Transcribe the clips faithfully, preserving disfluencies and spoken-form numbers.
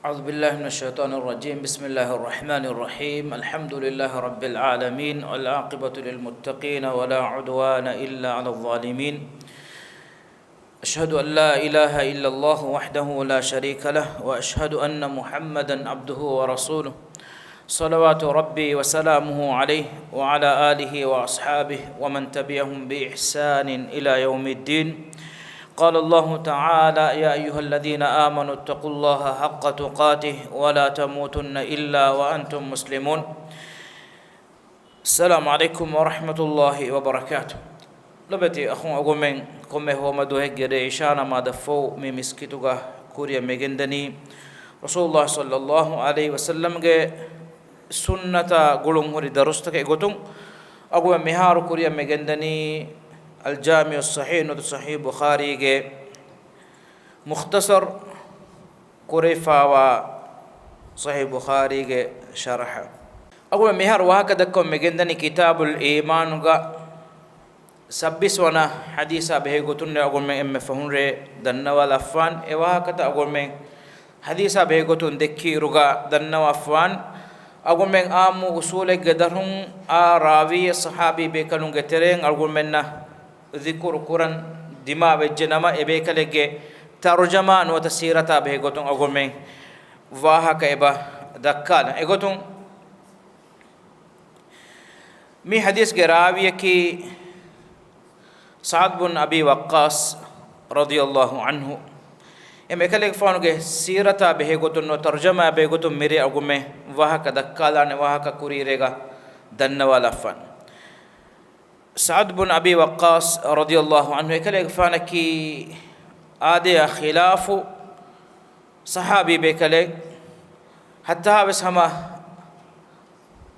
أعوذ بالله من الشيطان الرجيم. بسم الله الرحمن الرحيم. الحمد لله رب العالمين، والعاقبة للمتقين، ولا عدوان إلا على الظالمين. أشهد أن لا إله إلا الله وحده لا شريك له، وأشهد أن محمدا عبده ورسوله، صلوات ربي وسلامه عليه وعلى آله وأصحابه ومن تبعهم بإحسان إلى يوم الدين. قال الله تعالى: يا أيها الذين آمنوا اتقوا الله حق تقاته ولا تموتن إلا وأنتم مسلمون. السلام عليكم ورحمة الله وبركاته. ލޮބުވެތި އަޚުން، އަޅުގަނޑުމެން ކޮންމެ ހޯމަ ދުވަހެއްގެ ރޭ އިޝާ ނަމާދަށްފަހު މި މިސްކިތުގަ ކުރިއަށް މިގެންދަނީ ރަސޫލުﷲ ޞައްލަﷲ ޢަލައިހި ވަސައްލަމްގެ ސުންނަތާ ގުޅުންހުރި ދަރުސްތަކެއް ގޮތުން. އަޅުގަނޑުމެން މިހާރު ކުރިއަށް މިގެންދަނީ އަލްޖާމިޢުއްޞަޙީޙް ނުވަތަ ޞަޙީޙް ބުޚާރީގެ މުޚްތަޞަރު ކުރެވިފައިވާ ޞަޙީޙް ބުޚާރީގެ ޝަރަޙަ. އަޅުގަނޑުމެން މިހާރު ވާހަކަ ދައްކަމުން މިގެންދަނީ ކިތާބުލް އީމާނުގަ ސައްބީސް ވަނަ ޙަދީޘާ ބެހޭ ގޮތުން އަޅުގަނޑުމެން އެންމެ ފަހުން ރޭ ދަންނަވާލައްވާން. އެ ވާހަކަތައް އަޅުގަނޑުމެން ޙަދީޘާ ބެހޭ ގޮތުން ދެއްކިއިރުގަ ދަންނަވާފާން. އަޅުގަނޑުމެން އާއްމު އުޞޫލެއްގެ ދަށުން އާ ރާވީއެއް ޞަޙާބީ ބޭކަލުންގެ ތެރެއިން އަޅުގަނޑުމެންނަށް ޛިކުރު ކުރަން ދިމާވެއްޖެ ނަމަ، އެ ބޭކަލެއްގެ ތަރުޖަމާ ނުވަތަ ސީރަތާ ބެހޭ ގޮތުން އަޅުގަނޑުމެން ވާހަކަ އެބަ ދައްކާލަން. އެގޮތުން މި ޙަދީޘްގެ ރާވީއަކީ ސަޢްދު ބުން އަބީ ވައްޤާޞް ރަޟިޔަﷲ ޢަންހު. އެ އެކަލޭގެފާނުގެ ސީރަތާ ބެހޭ ގޮތުން ނުވަތަ ތަރުޖަމާ ބެހޭ ގޮތުން މިރޭ އަޅުގަނޑުމެން ވާހަކަ ދައްކާލާނެ، ވާހަކަ ކުރީރޭގަ ދަންނަވާލައްވާން. ސަޢްދު ބުން އަބީ ވައްޤާޞް ރަޟިޔަﷲ ޢަންހު އެކަލޭގެފާނަކީ އާދަޔާ ޚިލާފު ޞަޙާބީ ބޭކަލެއް. ހައްތާވެސް ހަމަ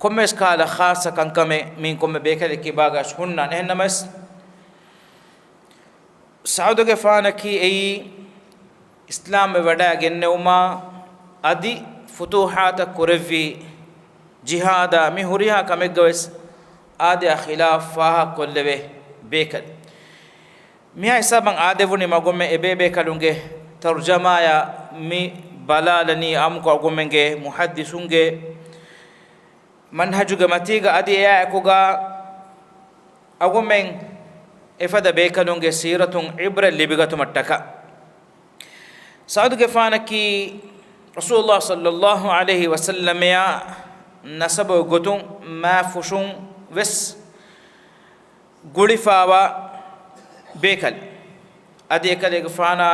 ކޮންމެވެސް ކަހަލަ ޚާއްޞަ ކަންކަމެއް މިއިން ކޮންމެ ބޭކަލެއް ކިބާގަސް ހުންނާނެ. އެހެންނަމަވެސް، ސަޢުދުގެފާނަކީ އެއީ އިސްލާމްވެ ވަޑައިގެންނެވުމާ އަދި ފުތޫޙާތައް ކުރެއްވި ޖިހާދާ މި ހުރިހާ ކަމެއްގަވެސް އާދަޔާ ޚިލާފް ފާހަގަކޮށްލެވޭ ބޭކަލެއް. މިހާ ހިސާބަށް އާދެވުނީ މަގުމެ އެބޭބޭކަލުންގެ ތަރުޖަމާޔާ މި ބަލާލަނީ އާއްމުކޮށް އަގުމެންގެ މުޙައްދިސުންގެ މަންހަޖުގެ މަތީގަ އަދި އެއާއެކުގަ އަގުމެން އެފަދަ ބޭކަލުންގެ ސީރަތުން ޢިބްރަތް ލިބިގަތުމަށްޓަކާ. ސަޢުދުގެފާނަކީ ރަސޫލުﷲ ޞައްލަﷲ ޢަލައިހި ވަސައްލަމަޔާ ނަސަބު ގޮތުން މާފުށުން ވެސް ގުޅިފާވާ ބޭކަލެއް. އަދި އެކަލޭގެފާނާ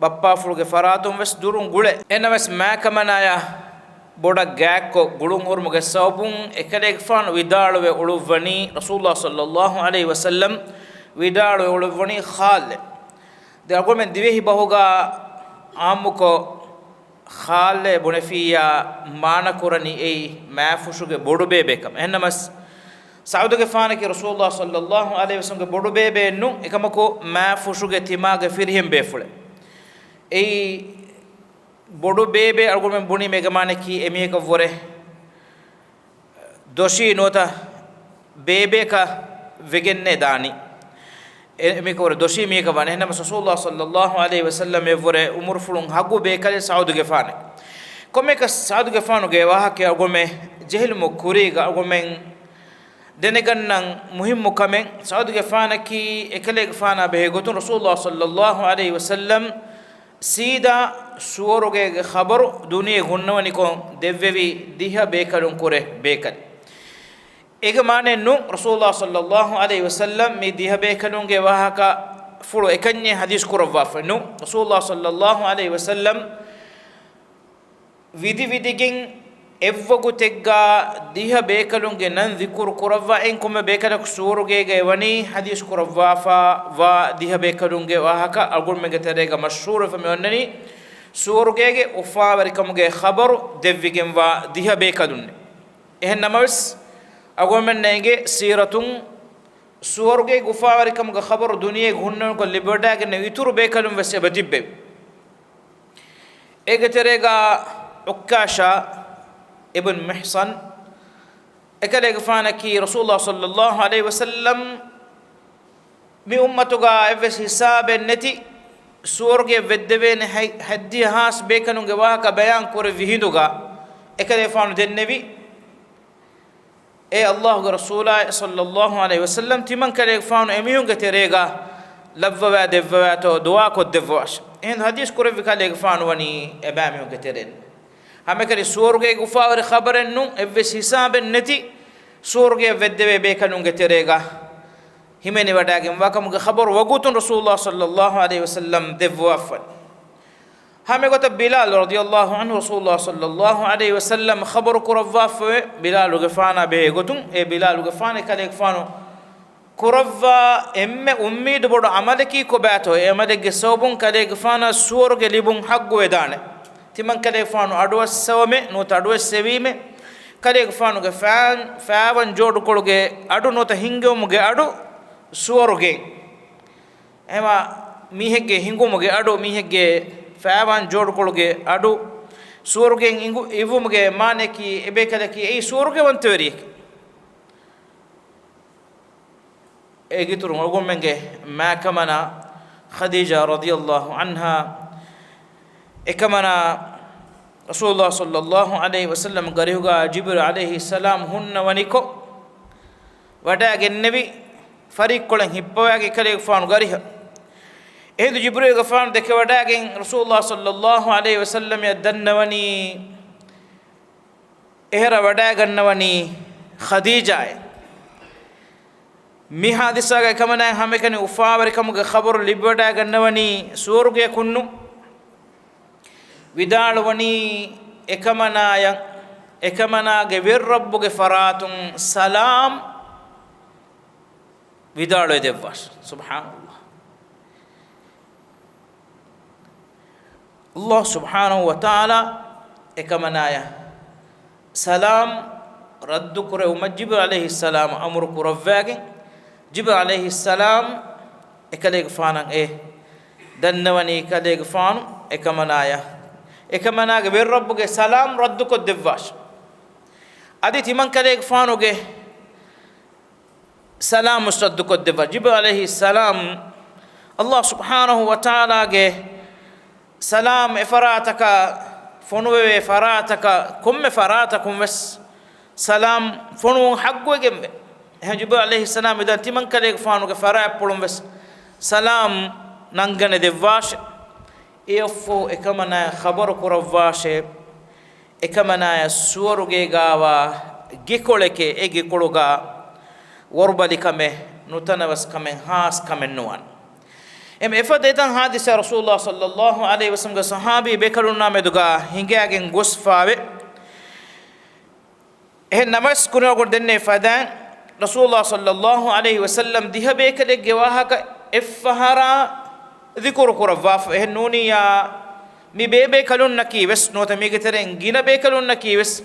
ބައްޕާފުޅުގެ ފަރާތުން ވެސް ދުރުން ގުޅޭ. އެނަމަވެސް މާކަމަނާޔާ ބޮޑަށް ގާތްކޮށް ގުޅުން ހުރުމުގެ ސަބަބުން އެކަލޭގެފާނު ވިދާޅުވެ އުޅުއްވަނީ، ރަސޫލުﷲ ޞައްލަﷲ ޢަލައިހި ވަސައްލަމް ވިދާޅުވެ އުޅުއްވަނީ ޚާއްލޭ. ދެން އަޅުގަނޑުމެން ދިވެހި ބަހުގަ އާއްމުކޮށް ޚާއްލޭ ބުނެފިއްޔާ މާނަކުރަނީ އެއީ މާފުށުގެ ބޮޑު ބޭބެކަމަށް. އެހެންނަމަވެސް، ސަޢުދުގެފާނަކީ ރަސޫލުﷲ ޞައްލަﷲ ޢަލައިހި ވަސައްލަމްގެ ބޮޑު ބޭބެއެއް ނޫން، އެކަމަކު މާފުށުގެ ތިމާގެ ފިރިހެން ބޭފުޅެއް. އެއީ ބޮޑު ބޭބެ އަޅުގަނޑުމެން ބުނީމޭ ގެ މާނައަކީ އެމީހަކަށްވުރެ ދޮށީ ނުވަތަ ބޭބެއަކަށް ވެގެންނޭ ދާނީ. އެ، އެމީހަކަށްވުރެ ދޮށީ މީހަކަށް ވާނެ. އެހެންނަމަ ރަސޫލުﷲ ޞައްލަﷲ ޢަލައިހި ވަސައްލަމް އެއްވުރެ އުމުރުފުޅުން ހަގު ބޭކަލެއް ސަޢުދުގެފާނެއް. ކޮންމެއަކަސް ސަޢުދުގެފާނުގެ ވާހަކަ އަޅުގަނޑުމެން ޖެހިލުމުގެ ކުރީގަ އަޅުގަނޑުމެން ދެނެގަންނަން މުހިއްމު ކަމެއް، ސަޢުދުގެފާނަކީ އެކަލޭގެފާނާ ބެހޭ ގޮތުން ރަސޫލުﷲ ޞައްލަﷲ ޢަލައިހި ވަސައްލަމް ސީދާ ސުވަރުގޭގެ ޚަބަރު ދުނިޔެ ހުންނަވަނިކޮށް ދެއްވެވި ދިހަ ބޭކަލުން ކުރެ ބޭކަލެއް. އޭގެ މާނައެއް ނޫން، ރަސޫލުﷲ ޞައްލަﷲ ޢަލައިހި ވަސައްލަމް މި ދިހަ ބޭކަލުންގެ ވާހަކަ ފުޅު އެކަންޏެއް ޙަދީޘް ކުރައްވާފަ ނޫން. ރަސޫލުﷲ ޞައްލަﷲ ޢަލައިހި ވަސައްލަމް ވިދި ވިދިގެން އެއްވަގުތެއްގަ ދިހަ ބޭކަލުންގެ ނަން ޛިކުރު ކުރައްވާ އެން ކޮންމެ ބޭކަލަކު ސުވަރުގޭގައި ވަނީ ޙަދީޘް ކުރައްވާފަ ވާ ދިހަ ބޭކަލުންގެ ވާހަކަ އަޅުގަނޑުމެންގެ ތެރޭގަ މަޝްހޫރުވެފަ މި އޮންނަނީ ސުވަރުގޭގެ އުފާވެރިކަމުގެ ޚަބަރު ދެއްވިގެންވާ ދިހަ ބޭކަލުންނޭ. އެހެން ނަމަވެސް، އަޅުގަނޑުމެންނަށް އެނގޭ ސީރަތުން ސުވަރުގޭގެ އުފާވެރިކަމުގެ ޚަބަރު ދުނިޔޭގެ ހުންނަވަނިކޮށް ލިބިވަޑައިގެންނެވި އިތުރު ބޭކަލުން ވެސް އެބަ ތިއްބެވި. އޭގެ ތެރޭގަ ޢުއްކާޝާ އިބްނު މިޙްޞަން، އެކަލޭގެފާނަކީ ރަސޫލުﷲ ޞައްލަﷲ ޢަލައިހި ވަސައްލަމް މި އުއްމަތުގަ އެއްވެސް ހިސާބެއް ނެތި ސުވަރުގެ ވެއްދެވޭނެ ހަތް-، ހަތްދިހަ ހާސް ބޭކަލުންގެ ވާހަކަ ބަޔާން ކުރެއްވި ހިނދުގަ، އެކަލޭގެފާނު ދެންނެވި، އޭ އައްލާހުގެ ރަސޫލާއޭ ޞައްލައްލާހު ޢަލައިހި ވަސައްލަމް، ތިމަން ކަލޭގެފާނު އެމީހުންގެ ތެރޭގަ ލައްވަވާ ދެއްވަވާތޯ ދުޢާ ކޮށްދެއްވާށި. އެހިނދު ޙަދީޘް ކުރެއްވި ކަލޭގެފާނު ވަނީ އެބައިމީހުންގެ ތެރެއިން. ހަމައެކަނި ސުވަރުގޭގެ އުފާވެރި ޚަބަރެއް ނޫން، އެއްވެސް ހިސާބެއް ނެތި ސުވަރުގެއަށް ވެއްދެވޭ ބޭކަލުންގެ ތެރޭގަ ހިމެނިވަޑައިގެންވާ ކަމުގެ ޚަބަރު ވަގުތުން ރަސޫލުﷲ ޞައްލައްލާހު ޢަލައިހި ވަސައްލަމް ދެއްވާފަ. ހަމަ އެގޮތަށް ބިލާލު ރަޟިޔައްލާހު ޢަންހު ރަސޫލުﷲ ޞައްލައްލާހު ޢަލައިހި ވަސައްލަމް ޚަބަރު ކުރައްވާފަވޭ، ބިލާލުގެފާނާ ބެހޭ ގޮތުން، އޭ ބިލާލުގެފާނޭ ކަލޭގެފާނު ކުރައްވާ އެންމެ އުއްމީދު ބޮޑު ޢަމަލަކީ ކޮބާތޯ؟ އެ ޢަމަލެއްގެ ސަބަބުން ކަލޭގެފާނާ ސުވަރުގެ ލިބުން ޙައްޤުވެދާނެ. ތިމަން ކަލޭގެފާނު އަޑުއައްސަވަމޭ ނުވަތަ އަޑުއައްސެވީމޭ، ކަލޭގެފާނުގެ ފާން-، ފާވަން ޖޯޑުކޮޅުގެ އަޑު ނުވަތަ ހިންގެވުމުގެ އަޑު ސުވަރުގެ. އެމާ މީހެއްގެ ހިނގުމުގެ އަޑު، މީހެއްގެ ފާވާން ޖޯޑުކޮޅުގެ އަޑު، ސުވަރުގެއިން އިނގު-، އިވުމުގެ މާނައަކީ އެބޭކަލަކީ އެއީ ސުވަރުގެވަންތަވެރިއެކޭ. އޭގެއިތުރުން އަޅުގަނޑުމެންގެ މާކަމަނާ ޚަދީޖާ ރަޟިޔައްލާހު ޢަންހާ، އެކަމަނާ ރަސޫލުﷲ ޞައްލައްލާހު ޢަލައިހި ވަސައްލަމް ގަރިހުގާ ޖިބްރީލް ޢަލައިހިއްސަލާމް ހުންނަވަނިކޮށް، ވަޑައިގެންނެވި ފަރީއްކޮޅެއް ހިއްޕަވައިގެން ކަލޭގެފާނު ގަރިހަށް. އެހިނދު ޖިބްރީލްގެފާނު ދެކެވަޑައިގެން ރަސޫލުﷲ ޞައްލައްލާހު ޢަލައިހި ވަސައްލަމަށް ދަންނަވަނީ، އެހެރަ ވަޑައިގަންނަވަނީ ޚަދީޖާއޭ. މި ޙާދިސާގައި އެކަމަނާއަށް ހަމައެކަނި އުފާވެރިކަމުގެ ޚަބަރު ލިބިވަޑައިގަންނަވަނީ ސުވަރުގެއަކުންނު. ވިދާޅުވަނީ އެކަމަނާޔަށް، އެކަމަނާގެ ވެރި ރައްބުގެ ފަރާތުން ސަލާމް ވިދާޅުވެ ދެއްވާށި. ސުބްޙާނައްލާހް. ﷲ ސުބްޙާނަހޫ ވަތަޢާލާ އެކަމަނާޔަށް ސަލާމް ރައްދު ކުރެވުމަށް ޖިބްރީލް ޢަލައިހިއްސަލާމް އަމުރު ކުރައްވައިގެން، ޖިބްރީލް ޢަލައިހިއްސަލާމް އެކަލޭގެފާނަށް އެ ދަންނަވަނީ ކަލޭގެފާނު އެކަމަނާޔަށް، އެކަމަނާގެ ވެރި ރައްބުގެ ސަލާމް ރައްދުކޮށްދެއްވާށި. އަދި ތިމަން ކަލޭގެފާނުގެ ސަލާމް ވެސް ރައްދުކޮށްދެއްވާ. ޖިބްރީލް ޢަލައިހިއްސަލާމް ﷲ ސުބްޙާނަހޫ ވަތަޢާލާގެ ސަލާމް އެފަރާތަކަށް ފޮނުވެވޭ ފަރާތަކަށް ކޮންމެ ފަރާތަކުން ވެސް ސަލާމް ފޮނުވުން ޙައްޤުވެގެންވޭ. އެހެން ޖިބްރީލް ޢަލައިހިއްސަލާމް އިދާ ތިމަން ކަލޭގެފާނުގެ ފަރާތްޕުޅުން ވެސް ސަލާމް ނަންގަނެ ދެއްވާށެ. އެއަށްފަހު އެކަމަނާޔަށް ޚަބަރު ކުރައްވާށޭ. އެކަމަނާޔަށް ސުވަރުގޭގާވާ ގެކޮޅެކޭ، އެ ގެކޮޅުގާ ވަރުބަލިކަމެއް، ނުތަނަވަސްކަމެއް، ހާސްކަމެއް ނުވާނެ. އެމް އެފަދަ އެތަން ޙާދިސާ ރަސޫލުﷲ ޞައްލައްލާހު ޢަލައިހި ވަސައްލަމްގެ ޞަޙާބީ ބޭކަލުންނާ މެދުގާ ހިނގައިގެން ގޮސްފާވެ. އެހެން ނަމަވެސް ކުރިއަށް ދެންނެވި ފަދައިން ރަސޫލުﷲ ޞައްލައްލާހު ޢަލައިހި ވަސައްލަމް ދިހަ ބޭކަލެއްގެ ވާހަކަ އެއްފަހަރާ ޛިކުރު ކުރައްވާފަ. އެހެން ނޫނިއްޔާ މި ބޭބޭކަލުންނަކީ ވެސް ނުވަތަ މީގެ ތެރެއިން ގިނަ ބޭކަލުންނަކީ ވެސް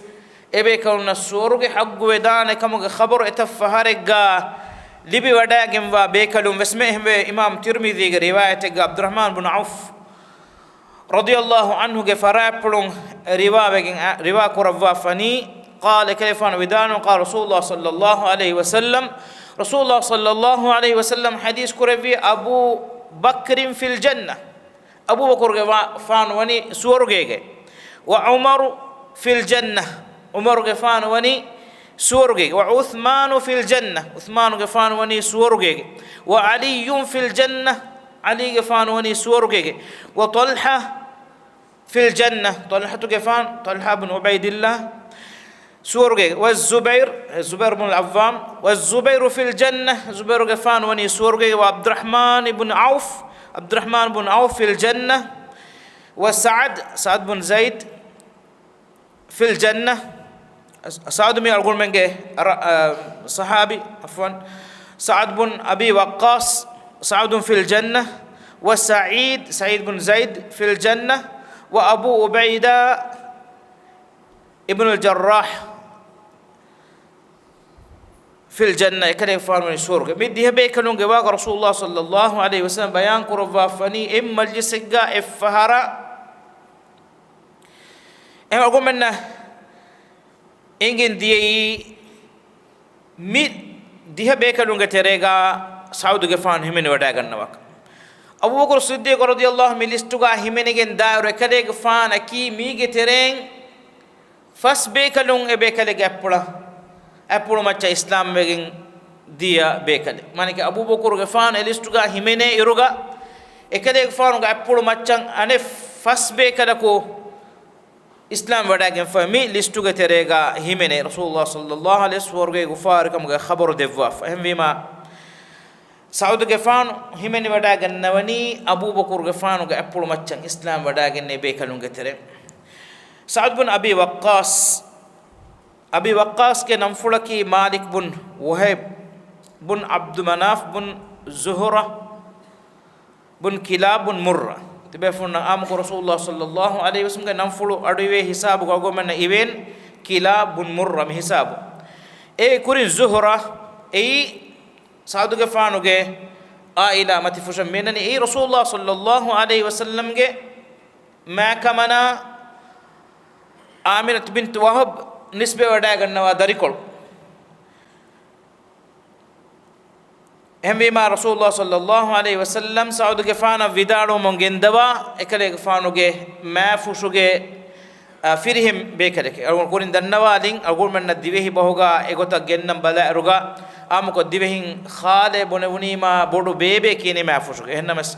އެބޭކަލުންނަށް ސުވަރުގެ ޙައްޤުވެދާނެ ކަމުގެ ޚަބަރު އެތައް ފަހަރެއްގާ ލިބިވަޑައިގެންވާ ބޭކަލުން ވެސްމެ. އެހެންވެ، އިމާމް ތިރްމިޛީގެ ރިވާޔަތެއްގާ ޢަބްދުއްރަޙްމާން ބުން ޢައުފް ރަޟިޔައްލާހު ޢަންހުގެ ފަރާތްޕުޅުން ރިވާވެގެން، ރިވާ ކުރައްވާފަނީ، ޤާލަ، އެކަލޭގެފާނު ވިދާޅުވި، ޤާލަ ރަސޫލުﷲ ޞައްލައްލާހު ޢަލައިހި ވަސައްލަމް، ރަސޫލުﷲ ޞައްލައްލާހު ޢަލައިހި ވަސައްލަމް ޙަދީޘް ކުރެއްވި، އަބޫ ބަކްރިން ފިލް ޖަންނަ، އަބޫބަކުރުގެ ފާނު ވަނީ ސުވަރުގޭގައި، ވަޢުމަރު ފިލް ޖަންނަ، ޢުމަރުގެ ފާނު ވަނީ ސުވަރުގޭގައި، ވަޢުޘްމާނު ފިލް ޖަންނަ، ޢުޘްމާނުގެ ފާނު ވަނީ ސުވަރުގޭގައި، ވަޢަލިއްޔުން ފިލް ޖަންނަ، ޢަލީގެ ފާނު ވަނީ ސުވަރުގޭގައި، ވަޠަލްޙަ ފިލް ޖަންނަ، ޠަލްޙަތުގެފާނު، ޠަލްޙާ ބުން ޢުބައިދިއްލާ، ސުވަރުގޭ، ވައްޒުބައިރު، ޒުބައިރު ބުން ޢައްވާމް، ވައްޒުބައިރު ފިލް ޖަންނަ، ޒުބައިރުގެފާނު ވަނީ ސުވަރުގޭގެ، ވަޢަބްދުއްރަޙްމާން ބުން ޢައުފް، ޢަބްދުއްރަޙްމާން ބުން ޢައުފް ފިލް ޖަންނަ، ވަސަޢަދް، ސަޢަދް ބުން ޒައިދް، ފިލް ޖަންނަ، ސަޢަދު މީ އަޅުގަނޑުމެންގެ ރަ-، އަ، ޞަޙާބީ، ޢަފްވަން، ސަޢަދް ބުން އަބީ ވައްޤާޞް، ސަޢަދުން ފިލް ޖަންނަ، ވަސަޢީދް، ސަޢީދް ބުން ޒައިދް، ފިލް ޖަންނަ، ވައަބޫ ޢުބައިދާ އިބްނުލް ޖައްރާޙް، ފިލް ޖަންނަ، އެކަލޭގެފާނު ވަނީ ސުވަރުގެ. މި ދިހަ ބޭކަލުންގެ ވާހަކަ ރަސޫލުﷲ ޞައްލައްލާހު ޢަލައިހި ވަސައްލަމް ބަޔާން ކުރައްވާފަނީ އެއް މަޖްލިސެއްގާ އެއްފަހަރާ އެ އަޅުގަނޑުމެންނަށް އެނގެން ދިޔައީ މި ދިހަ ބޭކަލުންގެ ތެރޭގާ ސަޢުދުގެފާނު ހިމެނިވަޑައިގަންނަވާކަން. އަބޫބަކުރު ޞިއްދީޤު ރަޟިޔަﷲ މި ލިސްޓުގަ ހިމެނިގެން ދާއިރު އެކަލޭގެފާނަކީ މީގެ ތެރެއިން ފަސް ބޭކަލުން އެ ބޭކަލެއްގެ އަތްޕުޅަށް، އަތްޕުޅު މައްޗަށް އިސްލާމްވެގެން ދިޔަ ބޭކަލެއް. މާނައަކީ އަބޫބަކުރުގެފާނު އެ ލިސްޓުގަ ހިމެނޭ އިރުގަ އެކަލޭގެފާނުގެ އަތްޕުޅު މައްޗަށް އަނެއް ފަސް ބޭކަލަކު އިސްލާމް ވަޑައިގެންފަ މި ލިސްޓުގެ ތެރޭގަ ހިމެނޭ. ރަސޫލުﷲ ޞައްލަﷲ ޢަލައިހި ވަސައްލަމް ސުވަރުގޭގެ ގުފާރިކަމުގެ ޚަބަރު ދެއްވާފަ. އެހެންވީމާ، ސަޢުދުގެފާނު ހިމެނިވަޑައިގަންނަވަނީ އަބޫބަކުރުގެފާނުގެ އަތްޕުޅު މައްޗަށް އިސްލާމް ވަޑައިގެންނެވި ބޭކަލުންގެ ތެރެއިން. ސަޢުދު ބުން އަބީ ވައްޤާޞް، އަބީ ވައްޤާޞްގެ ނަންފުޅަކީ މާލިކް ބުން ވުހައިބް ބުން ޢަބްދު މަނާފް ބުން ޒުހުރަ ބުން ކިލާބް ބުން މުއްރަ. ތިބޭފުޅުންނަށް އާއްމުކޮށް ރަސޫލުﷲ ޞައްލަﷲ ޢަލައިހި ވަސައްލަމްގެ ނަންފުޅު އަޑުއިވޭ ހިސާބުގަ އަޅުގަނޑުމެންނަށް އިވޭން ކިލާބް ބުން މުއްރަ މި ހިސާބު. އޭގެ ކުރިން ޒުހުރަ، އެއީ ސަޢުދުގެފާނުގެ ޢާއިލާ މަތި ފުށަށް މިއަންނަނީ. އެއީ ރަސޫލުﷲ ޞައްލަﷲ ޢަލައިހި ވަސައްލަމްގެ މާކަމަނާ އާމިނަތު ބިންތު ވަހަބް ނިސްބަތްވަޑައިގަންނަވާ ދަރިކޮޅު. އެހެންވީމާ، ރަސޫލުﷲ ޞައްލަﷲ ޢަލައިހި ވަސައްލަމް ސަޢުދުގެފާނަށް ވިދާޅުވަމުން ގެންދަވާ، އެކަލޭގެފާނުގެ މާފުށުގެ، އާ، ފިރިހެން ބޭކަލެކޭ. އަޅުގަނޑު ކުރިން ދަންނަވާލިން، އަޅުގަނޑުމެންނަށް ދިވެހި ބަހުގަ އެގޮތަށް ގެންނަން ބަލާއިރުގަ، އާއްމުކޮށް ދިވެހިން ޚާލޭ ބުނެވުނީމާ ބޮޑު ބޭބޭ ކިޔަނީ މާފުށުގެ. އެހެންނަމަސް،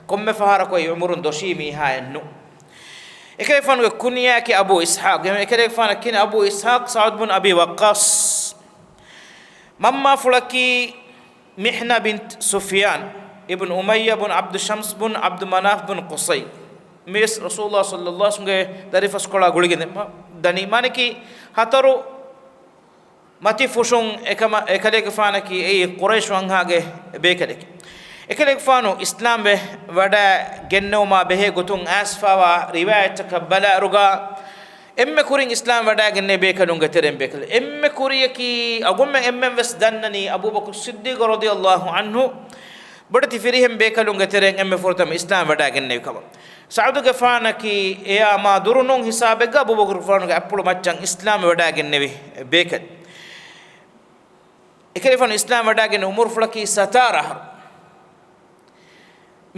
ކޮންމެ ފަހަރަކު އެއީ ޢުމުރުން ދޮށީ މީހާއެއް ނޫން. އެކަލޭގެފާނުގެ ކުންޔާއަކީ އަބޫ އިސްޙާޤް. އެކަލޭގެފާނަށް ކިޔަނީ އަބޫ އިސްޙާޤް ސަޢުދު ބުން އަބީ ވައްޤާޞް. މަންމާފުޅަކީ މިޙްނަ ބިންތު ސުފްޔާން އިބްނު އުމައްޔަ ބުން ޢަބްދު ޝަމްސް ބުން ޢަބްދު މަނާފް ބުން ޤުޞައްޔް. މިވެސް ރަސޫލުﷲ ޞައްލަﷲ ޢަލައިހި ވަސައްލަމްގެ ދަރިފަސްކޮޅާ ގުޅިގެން ދަނީ. މާނައަކީ ހަތަރު މަތި ފުށުން އެކަމަ-، އެކަލޭގެފާނަކީ އެއީ ޤުރައިޝް ވަންހާގެ ބޭކަލެކޭ. އެކަލޭގެފާނު އިސްލާމްވެ ވަޑައިގެންނެވުމާ ބެހޭ ގޮތުން އައިސްފާވާ ރިވާޔަތްތަކަށް ބަލާއިރުގަ، އެންމެ ކުރިން އިސްލާމް ވަޑައިގެންނެވި ބޭކަލުންގެ ތެރެއިން ބޭކަލެއް. އެންމެ ކުރިއަކީ އަގުންމެ އެންމެން ވެސް ދަންނަނީ އަބޫބަކުރު ޞިއްދީޤު ރަޟިޔަﷲ ޢަންހު ބޮޑެތި ފިރިހެން ބޭކަލުންގެ ތެރެއިން އެންމެ ފުރަތަމަ އިސްލާމް ވަޑައިގެންނެވި ކަމަށް. ސަޢުދުގެފާނަކީ އެޔާ މާ ދުރު ނޫން ހިސާބެއްގަ އަބޫބަކުރުގެފާނުގެ އަތްޕުޅު މައްޗަށް އިސްލާމް ވަޑައިގެންނެވި ބޭކަލެއް. އެކަލޭގެފާނު އިސްލާމް ވަޑައިގެން އުމުރުފުޅަކީ ސަތާރަ އަހަރު.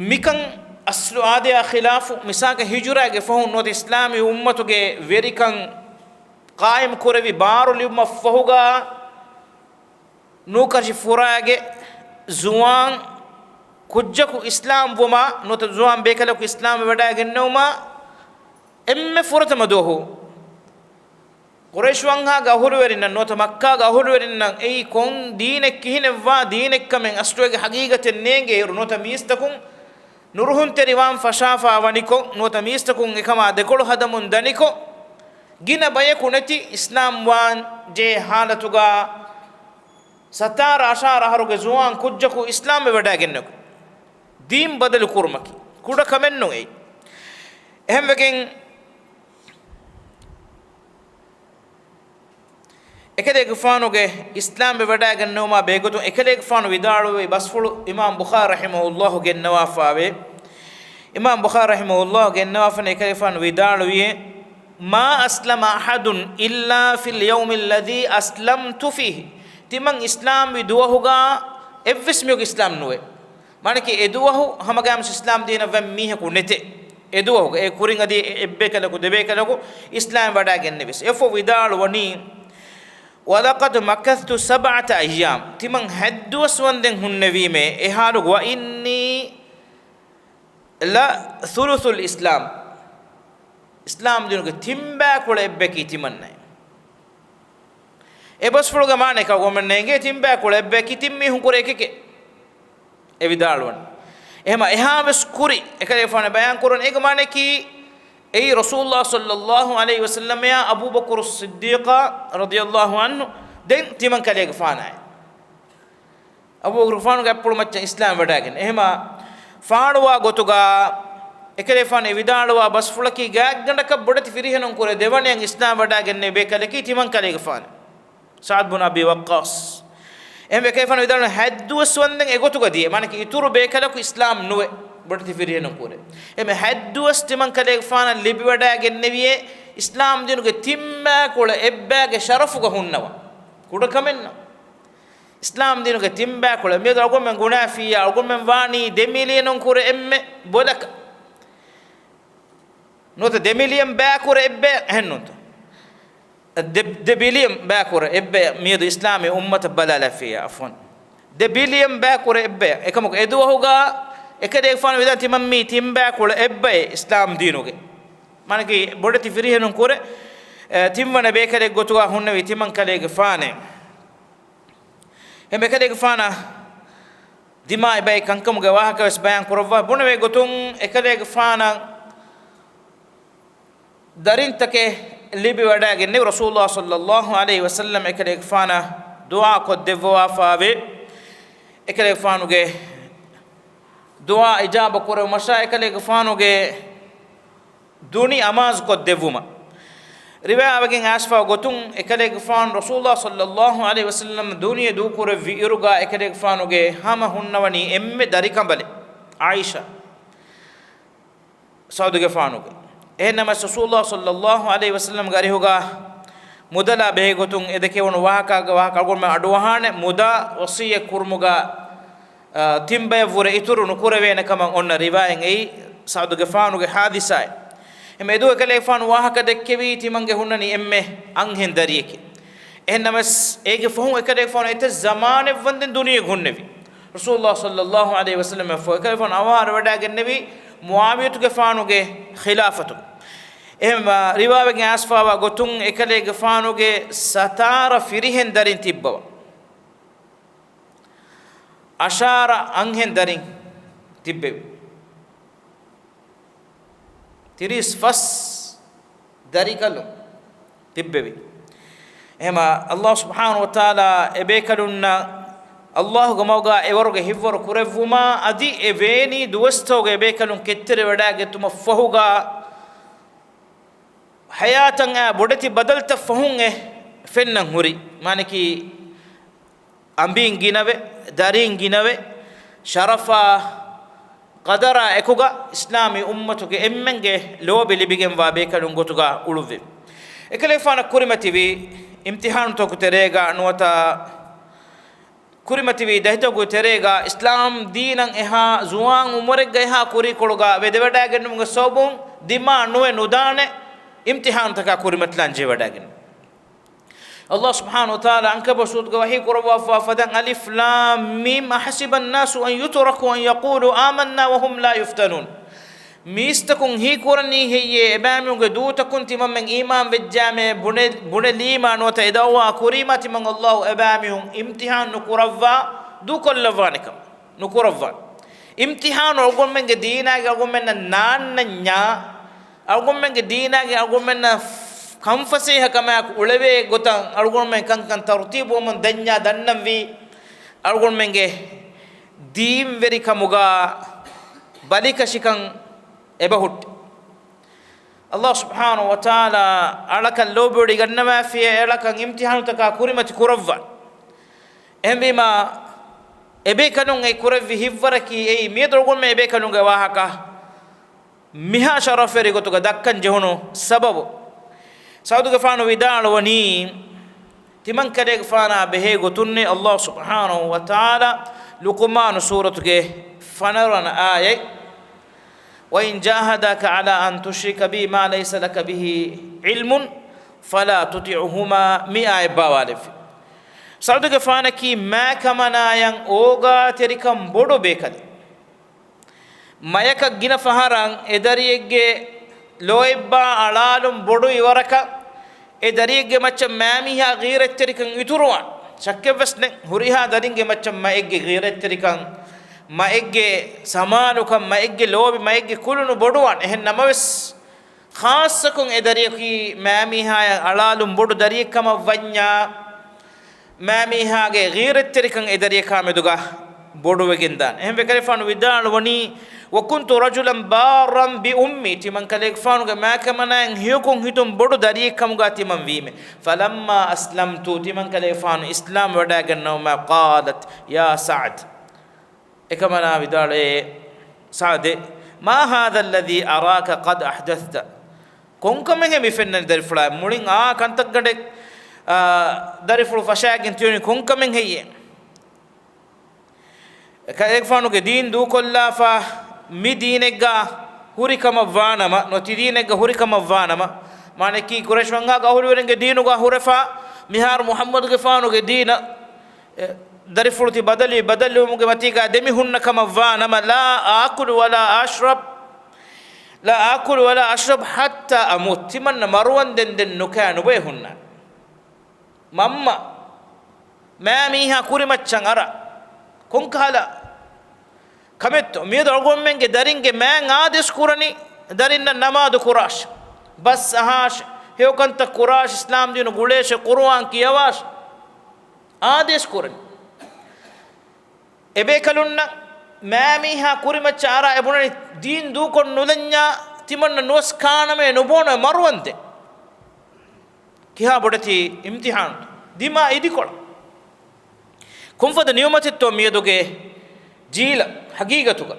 މިކަން އަސްލު އާދަޔާ ޚިލާފު، މިސާލަކަށް ހިޖުރާގެ ފަހުން ނުވަތަ އިސްލާމީ އުއްމަތުގެ ވެރިކަން ޤާއިމް ކުރެވި ބާރު ލިބުމަށް ފަހުގަ ނޫކަށި ފުރާގެ ޒުވާން ކުއްޖަކު އިސްލާމް ވުމާ، ނުވަތަ ޒުވާން ބޭކަލަކު އިސްލާމް ވެވަޑައިގެންނެވުމާ، އެންމެ ފުރަތަމަ ދުވަހު ޤުރައިޝް ވަންހާގެ އަހުލުވެރިންނަށް ނުވަތަ މައްކާގެ އަހުލުވެރިންނަށް އެއީ ކޮން ދީނެއް ކިހިނެއްވާ ދީނެއްކަމެއް އަސްލު އޭގެ ހަގީގަތެއް ނޭނގޭ އިރު، ނުވަތަ މީސްތަކުން ނުރުހުންތެރިވާން ފަށާފާ ވަނިކޮށް، ނުވަތަ މީސްތަކުން އެކަމާ ދެކޮޅު ހަދަމުން ދަނިކޮށް، ގިނަ ބަޔަކު ނެތި އިސްލާމްވާން ޖެހޭ ހާލަތުގަ ސަތާރަ އަށާރަ އަހަރުގެ ޒުވާން ކުއްޖަކު އިސްލާމްވެވަޑައިގެންނެވި ދީން ބަދަލު ކުރުމަކީ ކުޑަ ކަމެއް ނޫން އެއީ. އެހެންވެގެން، އެކަލޭގެފާނުގެ އިސްލާމްވެވަޑައިގެންނެވުމާ ބެހޭގޮތުން އެކަލޭގެފާނު ވިދާޅުވި ބަސްފުޅު އިމާމް ބުޚާރީ ރަޙިމަހުﷲ ގެންނަވާފާވޭ. އިމާމް ބުޚާރީ ރަޙިމަހުﷲ ގެންނަވާފަން އެކަލޭގެފާނު ވިދާޅުވިއޭ، "ما أسلم أحد إلا في اليوم الذي أسلمت فيه." ތިމަން އިސްލާމްވި ދުވަހުގަ އެއްވެސް މީހަކު އިސްލާމް ނުވޭ. މާނައަކީ އެދުވަހު ހަމަގައިމުވެސް އިސްލާމް ދީނަށް ވަން މީހަކު ނެތޭ. އެދުވަހުގަ އެ ކުރިން އަދި އެ އެއްބޭކަލަކު ދެބޭކަލަކު އިސްލާމް ވަޑައިގެންނެވިޔަސް. އެއަށްފަހު ވިދާޅުވަނީ، "ولقد مكثت سبعة أيام." ތިމަން ހަތްދުވަސް ވަންދެން ހުންނެވީމޭ އެ ހާލުގަ، "وإني لثلث الإسلام." އިސްލާމް ދީނުގެ ތިންބައިކުޅަ އެއްބަޔަކީ ތިމަންނައޭ. އެ ބަސްފުޅުގެ މާނައަކަށް އަޅުގަނޑުމެންނަށް އެނގޭ ތިންބައިކުޅަ އެއްބަޔަކީ ތިން މީހުން ކުރެ އެކެކޭ. އެ ވިދާޅުވަނީ. އެހެމަ އެހާވެސް ކުރި އެކަލޭގެފާނު ބަޔާން ކުރަން އޭގެ މާނައަކީ އެއީ ރަސޫލުﷲ ޞައްލަﷲ ޢަލައިހި ވަސައްލަމައާ އަބޫބަކުރު ޞިއްދީޤާ ރަޟިޔަﷲ ޢަންހު ދެން ތިމަން ކަލޭގެފާނާއި. އަބޫބަކުރުގެފާނުގެ އަތްޕުޅު މައްޗަށް އިސްލާމް ވަޑައިގެން. އެހެމަ ފާޅުވާ ގޮތުގަ އެކަލޭގެފާނު އެ ވިދާޅުވާ ބަސްފުޅަކީ ގާތްގަނޑަކަށް ބޮޑެތި ފިރިހެނުން ކުރެ ދެވަނަޔަށް އިސްލާމް ވަޑައިގެންނެވި ބޭކަލަކީ ތިމަން ކަލޭގެފާނު. ސަޢުދު ބުން އަބީ ވައްޤާޞް. އެހެންވެ އެކަލޭގެފާނު ވިދާޅުވި ހަތްދުވަސް ވަންދެން އެގޮތުގަ ދިޔަ. މާނައަކީ އިތުރު ބޭކަލަކު އިސްލާމް ނުވެ ބޮޑެތި ފިރިހެނުން ކުރެ. އެހެމަ ހަތްދުވަސް ތިމަން ކަލޭގެފާނަށް ލިބިވަޑައިގެންނެވިއޭ އިސްލާމް ދީނުގެ ތިންބައިކުޅަ އެއްބައިގެ ޝަރަފުގަ ހުންނަވަން. ކުޑަ ކަމެއް ނޫން. އިސްލާމް ދީނުގެ ތިން ބައިކުޅަ މިއަދު އަޅުގަނޑުމެން ގުނާފިއްޔާ އަޅުގަނޑުމެން ވާނީ ދެ މިލިއަނުން ކުރެ އެންމެ ބޮލަކަށް. ނުވަތަ ދެ މިލިއަން ބައިކުރެ އެއްބަޔަށް އެހެންނޫންތޯ؟ ދެ، ދެ ބިލިއަން ބައިކުރެ އެއްބަޔަށް މިއަދު އިސްލާމީ އުއްމަތަށް ބަލާލައިފިއްޔާ، އަފްވަން. ދެ ބިލިއަން ބައިކުރެ އެއްބަޔަށް. އެކަމަކު އެދުވަހުގަ އެކަލޭގެފާނު ވިދާން ތިމަން މީ ތިން ބައިކުޅަ އެއްބައެއް އިސްލާމް ދީނުގެ. މާނަކީ ބޮޑެތި ފިރިހެނުން ކުރެ، އެ، ތިންވަނަ ބޭކަލެއް ގޮތުގަ ހުންނެވީ ތިމަން ކަލޭގެފާނޭ. އެ އެކަލޭގެފާނަށް ދިމާވި ބައެއް ކަންކަމުގެ ވާހަކަ ވެސް ބަޔާން ކުރައްވާ. ބުނެވޭ ގޮތުން އެކަލޭގެފާނަށް ދަރިންތަކެއް ލިބިވަޑައިގެންނެވި. ރަސޫލުﷲ ޞައްލަﷲ ޢަލައިހި ވަސައްލަމް އެކަލޭގެފާނަށް ދުޢާ ކޮށްދެއްވަވާފާވޭ. އެކަލޭގެފާނުގެ ދުޢާ އިޖާބަ ކުރެވުމަށާ އެކަލޭގެފާނުގެ ދުނި އަމާޒުކޮށްދެއްވުމަށް. ރިވާވެގެން އައިސްފާ ގޮތުން އެކަލޭގެފާނު ރަސޫލުﷲ ޞައްލަﷲ ޢަލައިހި ވަސައްލަމް ދުނިޔެ ދޫކުރެއްވި އިރުގަ އެކަލޭގެފާނުގެ ހަމަ ހުންނަވަނީ އެންމެ ދަރިކަނބަލެއް ޢާއިޝާ ސަޢުދުގެފާނުގެ. އެހެންނަމަސް ރަސޫލުﷲ ޞައްލަﷲ ޢަލައިހި ވަސައްލަމްގެ އަރިހުގަ މުދަލާ ބެހޭގޮތުން އެ ދެކެވުނު ވާހަކާގެ ވާހަކަ އަޅުގަނޑުމެން އަޑުއަހާނެ. މުދާ ވަޞިއްޔަތް ކުރުމުގަ، އާ، ތިން ބަޔަށްވުރެ އިތުރު ނުކުރެވޭނެ ކަމަށް އޮންނަ ރިވާޔަތް އެއީ ސަޢުދުގެފާނުގެ ޙާދިސާއެއް. އެމެ އެދުވަހު އެކަލޭގެފާނު ވާހަކަ ދެއްކެވީ ތިމަންގެ ހުންނަނީ އެންމެ އަންހެން ދަރިއެކޭ. އެހެންނަމަސް އޭގެ ފަހުން އެކަލޭގެފާނު އެތައް ޒަމާނެއް ވަންދެން ދުނިޔެ ހުންނެވި. ރަސޫލުﷲ ޞައްލަﷲ ޢަލައިހި ވަސައްލަމަށް ފަހު އެކަލޭގެފާނު އަވަހާރަވެވަޑައިގެންނެވީ މުޢާވިޔަތުގެފާނުގެ ޚިލާފަތު. އެހެން ރިވާވެގެން އައިސްފާވާ ގޮތުން އެކަލޭގެފާނުގެ ސަތާރަ ފިރިހެން ދަރިން ތިއްބަވާ. އަށާރަ އަންހެން ދަރިން ތިއްބެވި. ތިރީސް ފަސް ދަރިކަލުން ތިއްބެވި. އެހެމަ ﷲ ސުބްޙާނަހޫ ވަތަޢާލާ އެބޭކަލުންނަށް ﷲގެ މަގުގަ އެވަރުގެ ހިތްވަރު ކުރެއްވުމާ އަދި އެ ވޭނީ ދުވަސްތަކުގެ އެބޭކަލުން ކެތްތެރިވަޑައިގަތުމަށް ފަހުގަ ޙަޔާތަށް އައި ބޮޑެތި ބަދަލުތައް ފަހުން އެ ފެންނަން ހުރި. މާނަކީ އަނބީން ގިނަވެ، ދަރީން ގިނަވެ، ޝަރަފާ ޤަދަރާ އެކުގަ އިސްލާމީ އުއްމަތުގެ އެންމެންގެ ލޯބި ލިބިގެންވާ ބޭކަލުން ގޮތުގަ އުޅުއްވެވި. އެކަލޭފާނަށް ކުރިމަތިވި އިމްތިޙާނުތަކު ތެރޭގަ ނުވަތަ ކުރިމަތިވި ދަތިތަކުގެ ތެރޭގަ އިސްލާމް ދީނަށް އެހާ ޒުވާން އުމުރެއްގަ އެހާ ކުރީކޮޅުގަ ވެދެވަޑައިގެންނެވުމުގެ ސަބަބުން ދިމާ ނުވެ ނުދާނެ އިމްތިޙާނުތަކާ ކުރިމަތިލާން ޖެހިވަޑައިގެން. ﷲ ސުބްޙާނަހޫ ވަތަޢާލާ އަންކަބޫތު ސޫރަތުގަ ވަޙީ ކުރައްވާފަ ފަދައިން، ألف لام ميم أحسب الناس أن يتركوا أن يقولوا آمنا وهم لا يفتنون. މީސްތަކުން ހީކުރަނީ ހެއްޔޭ؟ އެބައިމީހުންގެ ދޫތަކުން ތިމަންމެން އީމާން ވެއްޖާމޭ ބުނެ، ބުނެލީމާ ނުވަތަ އެ ދަޢުވާ ކުރީމާ ތިމަން ﷲ އެބައިމީހުން އިމްތިޙާން ނުކުރައްވާ ދޫކޮށްލައްވާނެ ކަމަށް. ނުކުރައްވާނެ. އިމްތިޙާނު އަޅުގަނޑުމެންގެ ދީނާގެ އަޅުގަނޑުމެންނަށް ނާންނަންޏާ، އަޅުގަނޑުމެންގެ ދީނާގެ އަޅުގަނޑުމެންނަށް ކަންފަސޭހަކަމާއެކު އުޅެވޭ ގޮތަށް އަޅުގަނޑުމެން ކަންކަން ތަރުތީބުވަމުން ދަންޏާ ދަންނަންވީ، އަޅުގަނޑުމެންގެ ދީންވެރިކަމުގަ ބަލިކަށިކަން އެބަހުއްޓި. ﷲ ސުބްޙާނަހޫ ވަތަޢާލާ އަޅަކަށް ލޯބިވޮޑިގަންނަވާފިޔޭ އެއަޅަކަށް އިމްތިޙާނުތަކާ ކުރިމަތި ކުރައްވާ. އެހެންވީމާ، އެބޭކަލުން އެ ކުރެއްވި ހިތްވަރަކީ އެއީ މިއަދު އަޅުގަނޑުމެން އެބޭކަލުންގެ ވާހަކަ މިހާ ޝަރަފުވެރި ގޮތުގަ ދައްކަން ޖެހުނު ސަބަބު. ސަޢުދުގެފާނު ވިދާޅުވަނީ، ތިމަންކަލޭގެފާނާ ބެހޭ ގޮތުންނޭ ﷲ ސުބްޙާނަހޫ ވަތަޢާލާ ލުޤުމާނު ސޫރަތުގެ ފަނަރަވަނަ އާޔަތް، وإن جاهداك على أن تشرك بي ما ليس لك به علم فلا تطعهما މި އާޔަތް ބާވާލެއްވި. ސަޢުދުގެފާނަކީ މާކަމަނާޔަށް އޯގާތެރިކަން ބޮޑު ބޭކަލެއް. މަޔަކަށް ގިނަ ފަހަރަށް އެ ދަރިއެއްގެ ލޯތްބާ އަޅާލުން ބޮޑު އިވަރަކަށް، އެ ދަރިއެއްގެ މައްޗަށް މާމީހާ ޣީރަތްތެރިކަން އިތުރުވާން ޝައްކެއްވެސް ނެތް. ހުރިހާ ދަރިންގެ މައްޗަށް މައެއްގެ ޣީރަތްތެރިކަން، މައެއްގެ ސަމާލުކަން، މައެއްގެ ލޯބި، މައެއްގެ ކުލުނު ބޮޑުވާން. އެހެން ނަމަވެސް، ޚާއްޞަކޮށް އެ ދަރިޔަކީ މާމީހާޔަށް އަޅާލުން ބޮޑު ދަރިއެއް ކަމަށް ވަންޏާ، މާމީހާގެ ޣީރަތްތެރިކަން އެ ދަރިޔަކާ މެދުގަ ބޮޑުވެގެންދާނެ. އެހެންވެ ކަލޭގެފާނު ވިދާޅުވަނީ، وكنت رجلا بارا بأمي، ތިމަން ކަލޭގެފާނުގެ މާކަމަނާއިން ހެޔޮކޮށް ހިތުން ބޮޑު ދަރިއެއް ކަމުގަ ތިމަން ވީމެ. فلما أسلمت، ތިމަން ކަލޭގެފާނު އިސްލާމް ވެވަޑައިގަންނަވުމާ، قالت يا سعد، އެކަމަނާ ވިދާޅުވޭ، ސަޢްދޭ، ما هذا الذي أراك قد أحدثت؟ ކޮންކަމެއްހޭ މި ފެންނަނީ ދަރިފުޅާ؟ މުޅިން އާ ކަންތައްގަނޑެއް، އާ، ދަރިފުޅު ފަށާގެން ތިޔުނީ ކޮންކަމެއްހެއްޔޭ؟ އެކަލޭގެފާނުގެ ދީން ދޫކޮށްލާފަ މި ދީނެއްގަ ހުރިކަމަށްވާނަމަ، ނުވަތަ ދީނެއްގަ ހުރިކަމަށްވާނަމަ، މާނައަކީ ޤުރައިޝް ވަންހާގެ އަހުލުވެރިންގެ ދީނުގަ ހުރެފަ މިހާރު މުޙައްމަދުގެފާނުގެ ދީނަށް، އެ، ދަރިފުޅު ތި ބަދަލުވި ބަދަލުވުމުގެ މަތީގަ ދެމި ހުންނަ ކަމަށްވާނަމަ، لا آكل ولا أشرب، لا آكل ولا أشرب حتى أموت. ތިމަންނަ މަރުވަންދެން ދެން ނުކާ ނުބޮއެ ހުންނާނެ. މަންމަ، މާ މީހާ ކުރިމައްޗަށް އަރާ. ކޮންކަހަލަ ކަމެއްތޯ؟ މިއަދު އަޅުގަނޑުމެންގެ ދަރިންގެ މާތް އާދޭސް ކުރަނީ، ދަރިންނަށް ނަމާދު ކުރާށޭ، ބަސް އަހާށޭ، ހެޔޮކަންތައް ކުރާށޭ، އިސްލާމް ދީނު ގުޅޭށޭ، ޤުރުއާން ކިޔަވާށޭ، އާދޭސް ކުރަނީ. އެބޭކަލުންނަށް މާ މީހާ ކުރިމައްޗަށް އަރާ އެ ބުނަނީ، ދީން ދޫކޮށް ނުލަންޏާ ތިމަންނަ ނުވަސް ކާނަމޭ ނުބޯނަމޭ މަރުވަންދެން. ކިހާ ބޮޑެތި އިމްތިޙާނު، ދިމާ އިދިކޮޅަށް. ކޮންފަދަ ނިޢުމަތެއްތޯ މިއަދުގެ ޖީލަށް ޙަޤީޤަތުގަ.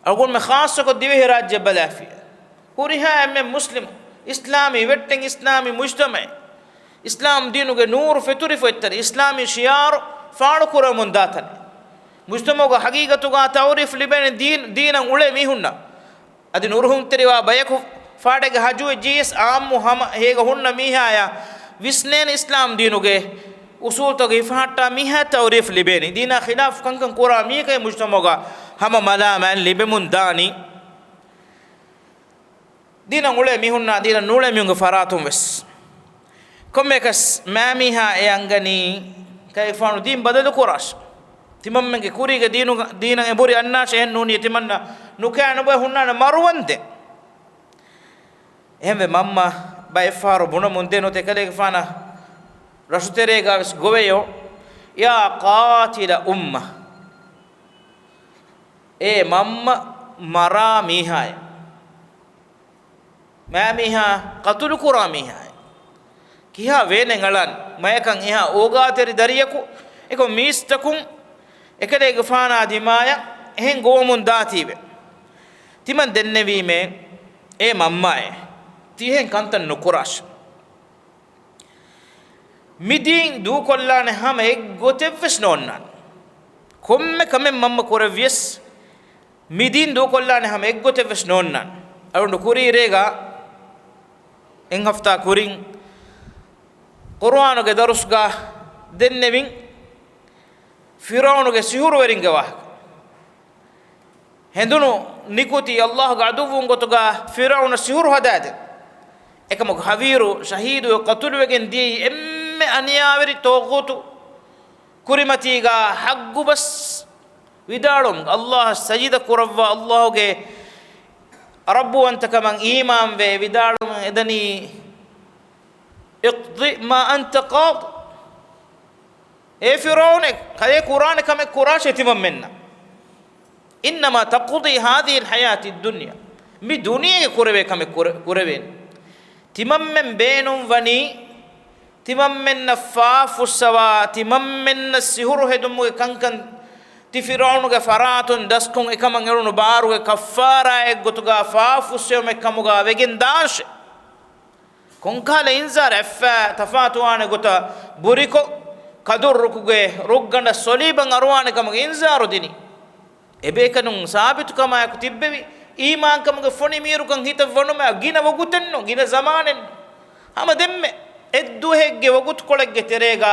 އަޅުގަނޑުމެން ޚާއްޞަކޮށް ދިވެހިރާއްޖެ ބަލާފިޔަ، ހުރިހާ އެންމެ މުސްލިމު، އިސްލާމީ ވެއްޓެން، އިސްލާމީ މުޖްތަމަޢެއް، އިސްލާމް ދީނުގެ ނޫރު ފެތުރިފަ އޮތްތަނެއް، އިސްލާމީ ޝިޢާރު ފާޅުކުރަމުން ދާތަނެއް، މުޖްތަމަޢުގަ ޙަޤީޤަތުގަ ތަޢުރީފް ލިބޭނެ ދީން، ދީނަށް އުޅޭ މީހުންނަށް. އަދި ނުރުހުންތެރިވާ ބަޔަކު ފާޑެއްގެ ހަޖުވެއްޖިޔަސް އާއްމު ހަމަ ހޭގަ ހުންނަ މީހާޔާ ވިސްނޭނެ އިސްލާމް ދީނުގެ އުސޫލްތަކުގެ ހިފަހައްޓާ މީހާ ތަޢުރީފް ލިބޭނީ. ދީނާ ޚިލާފު ކަންކަން ކުރާ މީހަކަށް މުޖްތަމަޢުގަ ހަމަ މަލާމާތް ލިބެމުން ދާނީ. ދީނަށް އުޅޭ މީހުންނާ ދީނަށް ނޫޅޭ މީހުންގެ ފަރާތުން ވެސް. ކޮންމެއަކަސް މާމީހާ އެ އަންގަނީ ކަލޭގެފާނު ދީން ބަދަލުކުރާށޭ. ތިމަންމެންގެ ކުރީގެ ދީނުގަ، ދީނަށް އެނބުރި އަންނާށޭ، އެހެން ނޫނީ ތިމަންނަ ނުކާ ނުބޮއެ ހުންނާނެ މަރުވަންދެން. އެހެންވެ މަންމަ ބައެއްފަހަރު ބުނަމުން ދޭ ނުވަތަ އެކަލޭގެފާނަށް ރަށުތެރޭގަ ވެސް ގޮވެޔޯ، يا قاتل أمة. އޭ މަންމަ މަރާ މީހާއޭ. މާމީހާ ޤަތުލުކުރާ މީހާއޭ. ކިހާ ވޭނެއް އަޅާން؟ މަޔަކަށް އެހާ އޯގާތެރި ދަރިޔަކު އެކޮށް މީސްތަކުން އެކަލޭގެފާނާ ދިމާޔަށް އެހެން ގޮވަމުން ދާތީވެ. ތިމަން ދެންނެވީމޭ، އޭ މަންމާއޭ، ތި އެހެން ކަންތައް ނުކުރާށޭ. މި ދީން ދޫކޮށްލާނެ ހަމަ އެއްގޮތެއްވެސް ނޯންނާނެ. ކޮންމެ ކަމެއް މަންމަ ކުރެއްވިޔަސް، މި ދީން ދޫކޮށްލާނެ ހަމަ އެއްގޮތެއްވެސް ނޯންނާނެ. އަޅުގަނޑު ކުރީ ރޭގަ އެއް ހަފްތާ ކުރިން ޤުރުއާނުގެ ދަރުސްގަ ދެންނެވިން ފިރުޢައުނުގެ ސިހުރުވެރިންގެ ވާހަކަ. ހެނދުނު ނިކުތީ ﷲ ގެ ޢަދުއްވުން ގޮތުގަ ފިރުޢައުނަށް ސިހުރު ހަދާދެން. އެކަމަކު ހަވީރު ޝަހީދުވެ ޤަތުލުވެގެން ދިޔައީ އެންމެ އަނިޔާވެރި ޠާޣޫތު ކުރިމަތީގަ ޙައްޤުބަސް ވިދާޅުވުމުން، ﷲ އަށް ސަޖިދަ ކުރައްވާ، ﷲ ގެ ރައްބުވަންތަކަމަށް އީމާންވެ ވިދާޅުވަމުން އެދަނީ، اقض ما أنت قاض. އޭ ފިރުޢައުނޭ، ކަލޭ ކުރާނެ ކަމެއް ކުރާށޭ ތިމަންމެންނަށް. إنما تقضي هذه الحياة الدنيا. މި ދުނިޔޭގެ ކުރެވޭ ކަމެއް ކުރެ، ކުރެވޭނެ. ތިމަންމެން ބޭނުންވަނީ، ތިމަންމެންނަށް ފާފުއްސަވާ، ތިމަންމެންނަށް ސިހުރު ހެދުމުގެ ކަންކަން، ތި ފިރުޢައުނުގެ ފަރާތުން ދަސްކޮށް އެކަމަށް އެޅުނު ބާރުގެ ކައްފާރާއެއްގޮތުގަ ފާފުއްސެވުމެއް ކަމުގަ ވެގެން ދާށޭ. ކޮންކަހަލަ އިންޒާރެއް އެއްފަ ތަފާތުވާނެ ގޮތަށް ބުރިކޮށް، ކަދުރުކުގެ ރުއްގަނޑަށް ސޮލީބަށް އަރުވާނެ ކަމުގެ އިންޒާރު ދިނީ. އެބޭކަލުން ސާބިތުކަމާއެކު ތިއްބެވި، އީމާންކަމުގެ ފޮނި މީރުކަން ހިތަށް ވަނުމަށް ގިނަ ވަގުތެއްނު، ގިނަ ޒަމާނެއްނު. ހަމަ ދެންމެ އެއްދުވަހެއްގެ ވަގުތުކޮޅެއްގެ ތެރޭގަ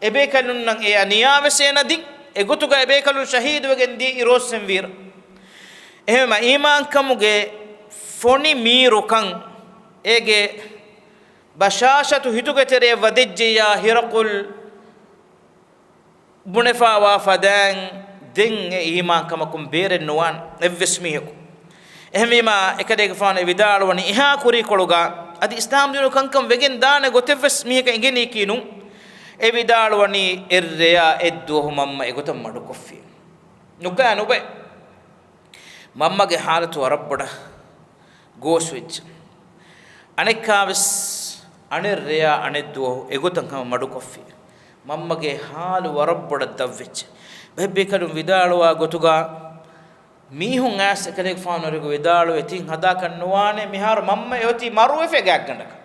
އެބޭކަލުންނަށް އެ އަނިޔާވެސް އޭނަ ދިން، އެގޮތުގަ އެބޭކަލުން ޝަހީދުވެގެން ދިޔައީ ރޯއްސެން ވީރަ. އެހެންވީމަ އީމާންކަމުގެ ފޮނި މީރުކަން، އޭގެ ބަޝާޝަތު ހިތުގެ ތެރެއަށް ވަދެއްޖެއްޔާ ހިރަޤުލް ބުނެފަވާ ފަދައިން ދެން އެ އީމާންކަމަކުން ބޭރެއް ނުވާނެ އެއްވެސް މީހަކު. އެހެންވީމާ، އެކަލޭގެފާނު އެ ވިދާޅުވަނީ އެހާ ކުރީކޮޅުގަ އަދި އިސްލާމްދީނު ކަންކަން ވެގެން ދާނެ ގޮތެއްވެސް މީހަކަށް އެނގެނީކީ ނޫން. އެ ވިދާޅުވަނީ އެއްރެޔާ އެއްދުވަހު މަންމަ އެގޮތަށް މަޑުކޮށްފި. ނުކާ ނުބައި. މަންމަގެ ހާލަތު ވަރަށް ބޮޑަށް ގޯސްވެއްޖެ. އަނެއްކާވެސް އަނެއްރެޔާ އަނެއްދުވަހު އެގޮތަށް ހަމަ މަޑުކޮށްފި. މަންމަގެ ހާލު ވަރަށް ބޮޑަށް ދަށްވެއްޖެ. ބައެއް ބޭކަލުން ވިދާޅުވާ ގޮތުގަ މީހުން އައިސް އެކަލޭގެފާނު ވަރަށް ވިދާޅުވެ ތިން ހަދާކަށް ނުވާނެ، މިހާރު މަންމަ އެއޮތީ މަރުވެފަ ގާތްގަނޑަކަށް.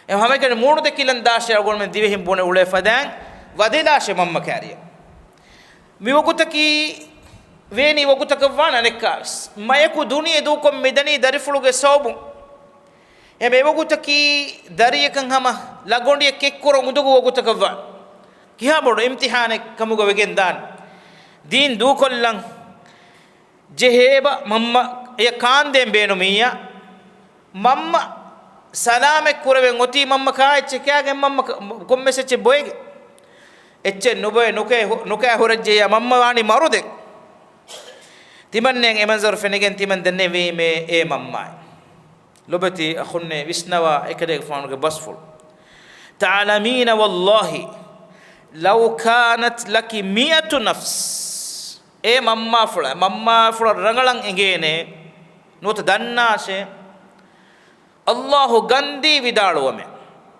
އެ ހަމައެކަނި މޫނު ދެކިލަން ދާށޭ އަޅުގަނޑުމެން ދިވެހިން ބުނެ އުޅޭ ފަދައިން ވަދެލާށޭ މަންމަ ކާރިއަށް. މިވަގުތަކީ ވޭނީ ވަގުތަކަށްވާނެ އަނެއްކާވެސް. މަޔަކު ދުނިޔެ ދޫކޮށް މިދަނީ ދަރިފުޅުގެ ސަބަބުން. އެ މިވަގުތަކީ ދަރިޔަކަށް ހަމަ ލަގޮނޑިއެއް ކެއްކުރަން އުނދަގޫ ވަގުތަކަށްވާނެ. ކިހާ ބޮޑު އިމްތިހާނެއް ކަމުގަ ވެގެން ދާން. ދީން ދޫކޮށްލަން ޖެހޭބަ މަންމަ އެޔަށް ކާންދޭން ބޭނުމިއްޔާ. މަންމަ ސަލާމަތް ކުރެވެން އޮތީ މަންމަ ކާ އެއްޗެއް ކާގެން މަންމަ ކ-، ކޮންމެސް އެއްޗެއް ބޮއެގެ. އެއްޗެއް ނުބޮއެ ނުކައި ހު-، ނުކައި ހުރެއްޖެއްޔާ މަންމަ ވާނީ މަރުދެން. ތިމަންނެއަށް އެ މަންޒަރު ފެނިގެން ތިމަން ދެންނެވީމޭ އޭ މަންމާއޭ. ލޮބެތި އަޚުންނޭ ވިސްނަވާ އެކަލޭގެފާނުގެ ބަސްފުޅު. تعلمين والله لو كانت لك مئة نفس. އޭ މަންމާފުޅާ، މަންމާފުޅަށް ރަނގަޅަށް އެނގޭނޭ، ނުވަތަ ދަންނާށޭ. އައްލާހު ގަންދީ ވިދާޅުވަމޭ،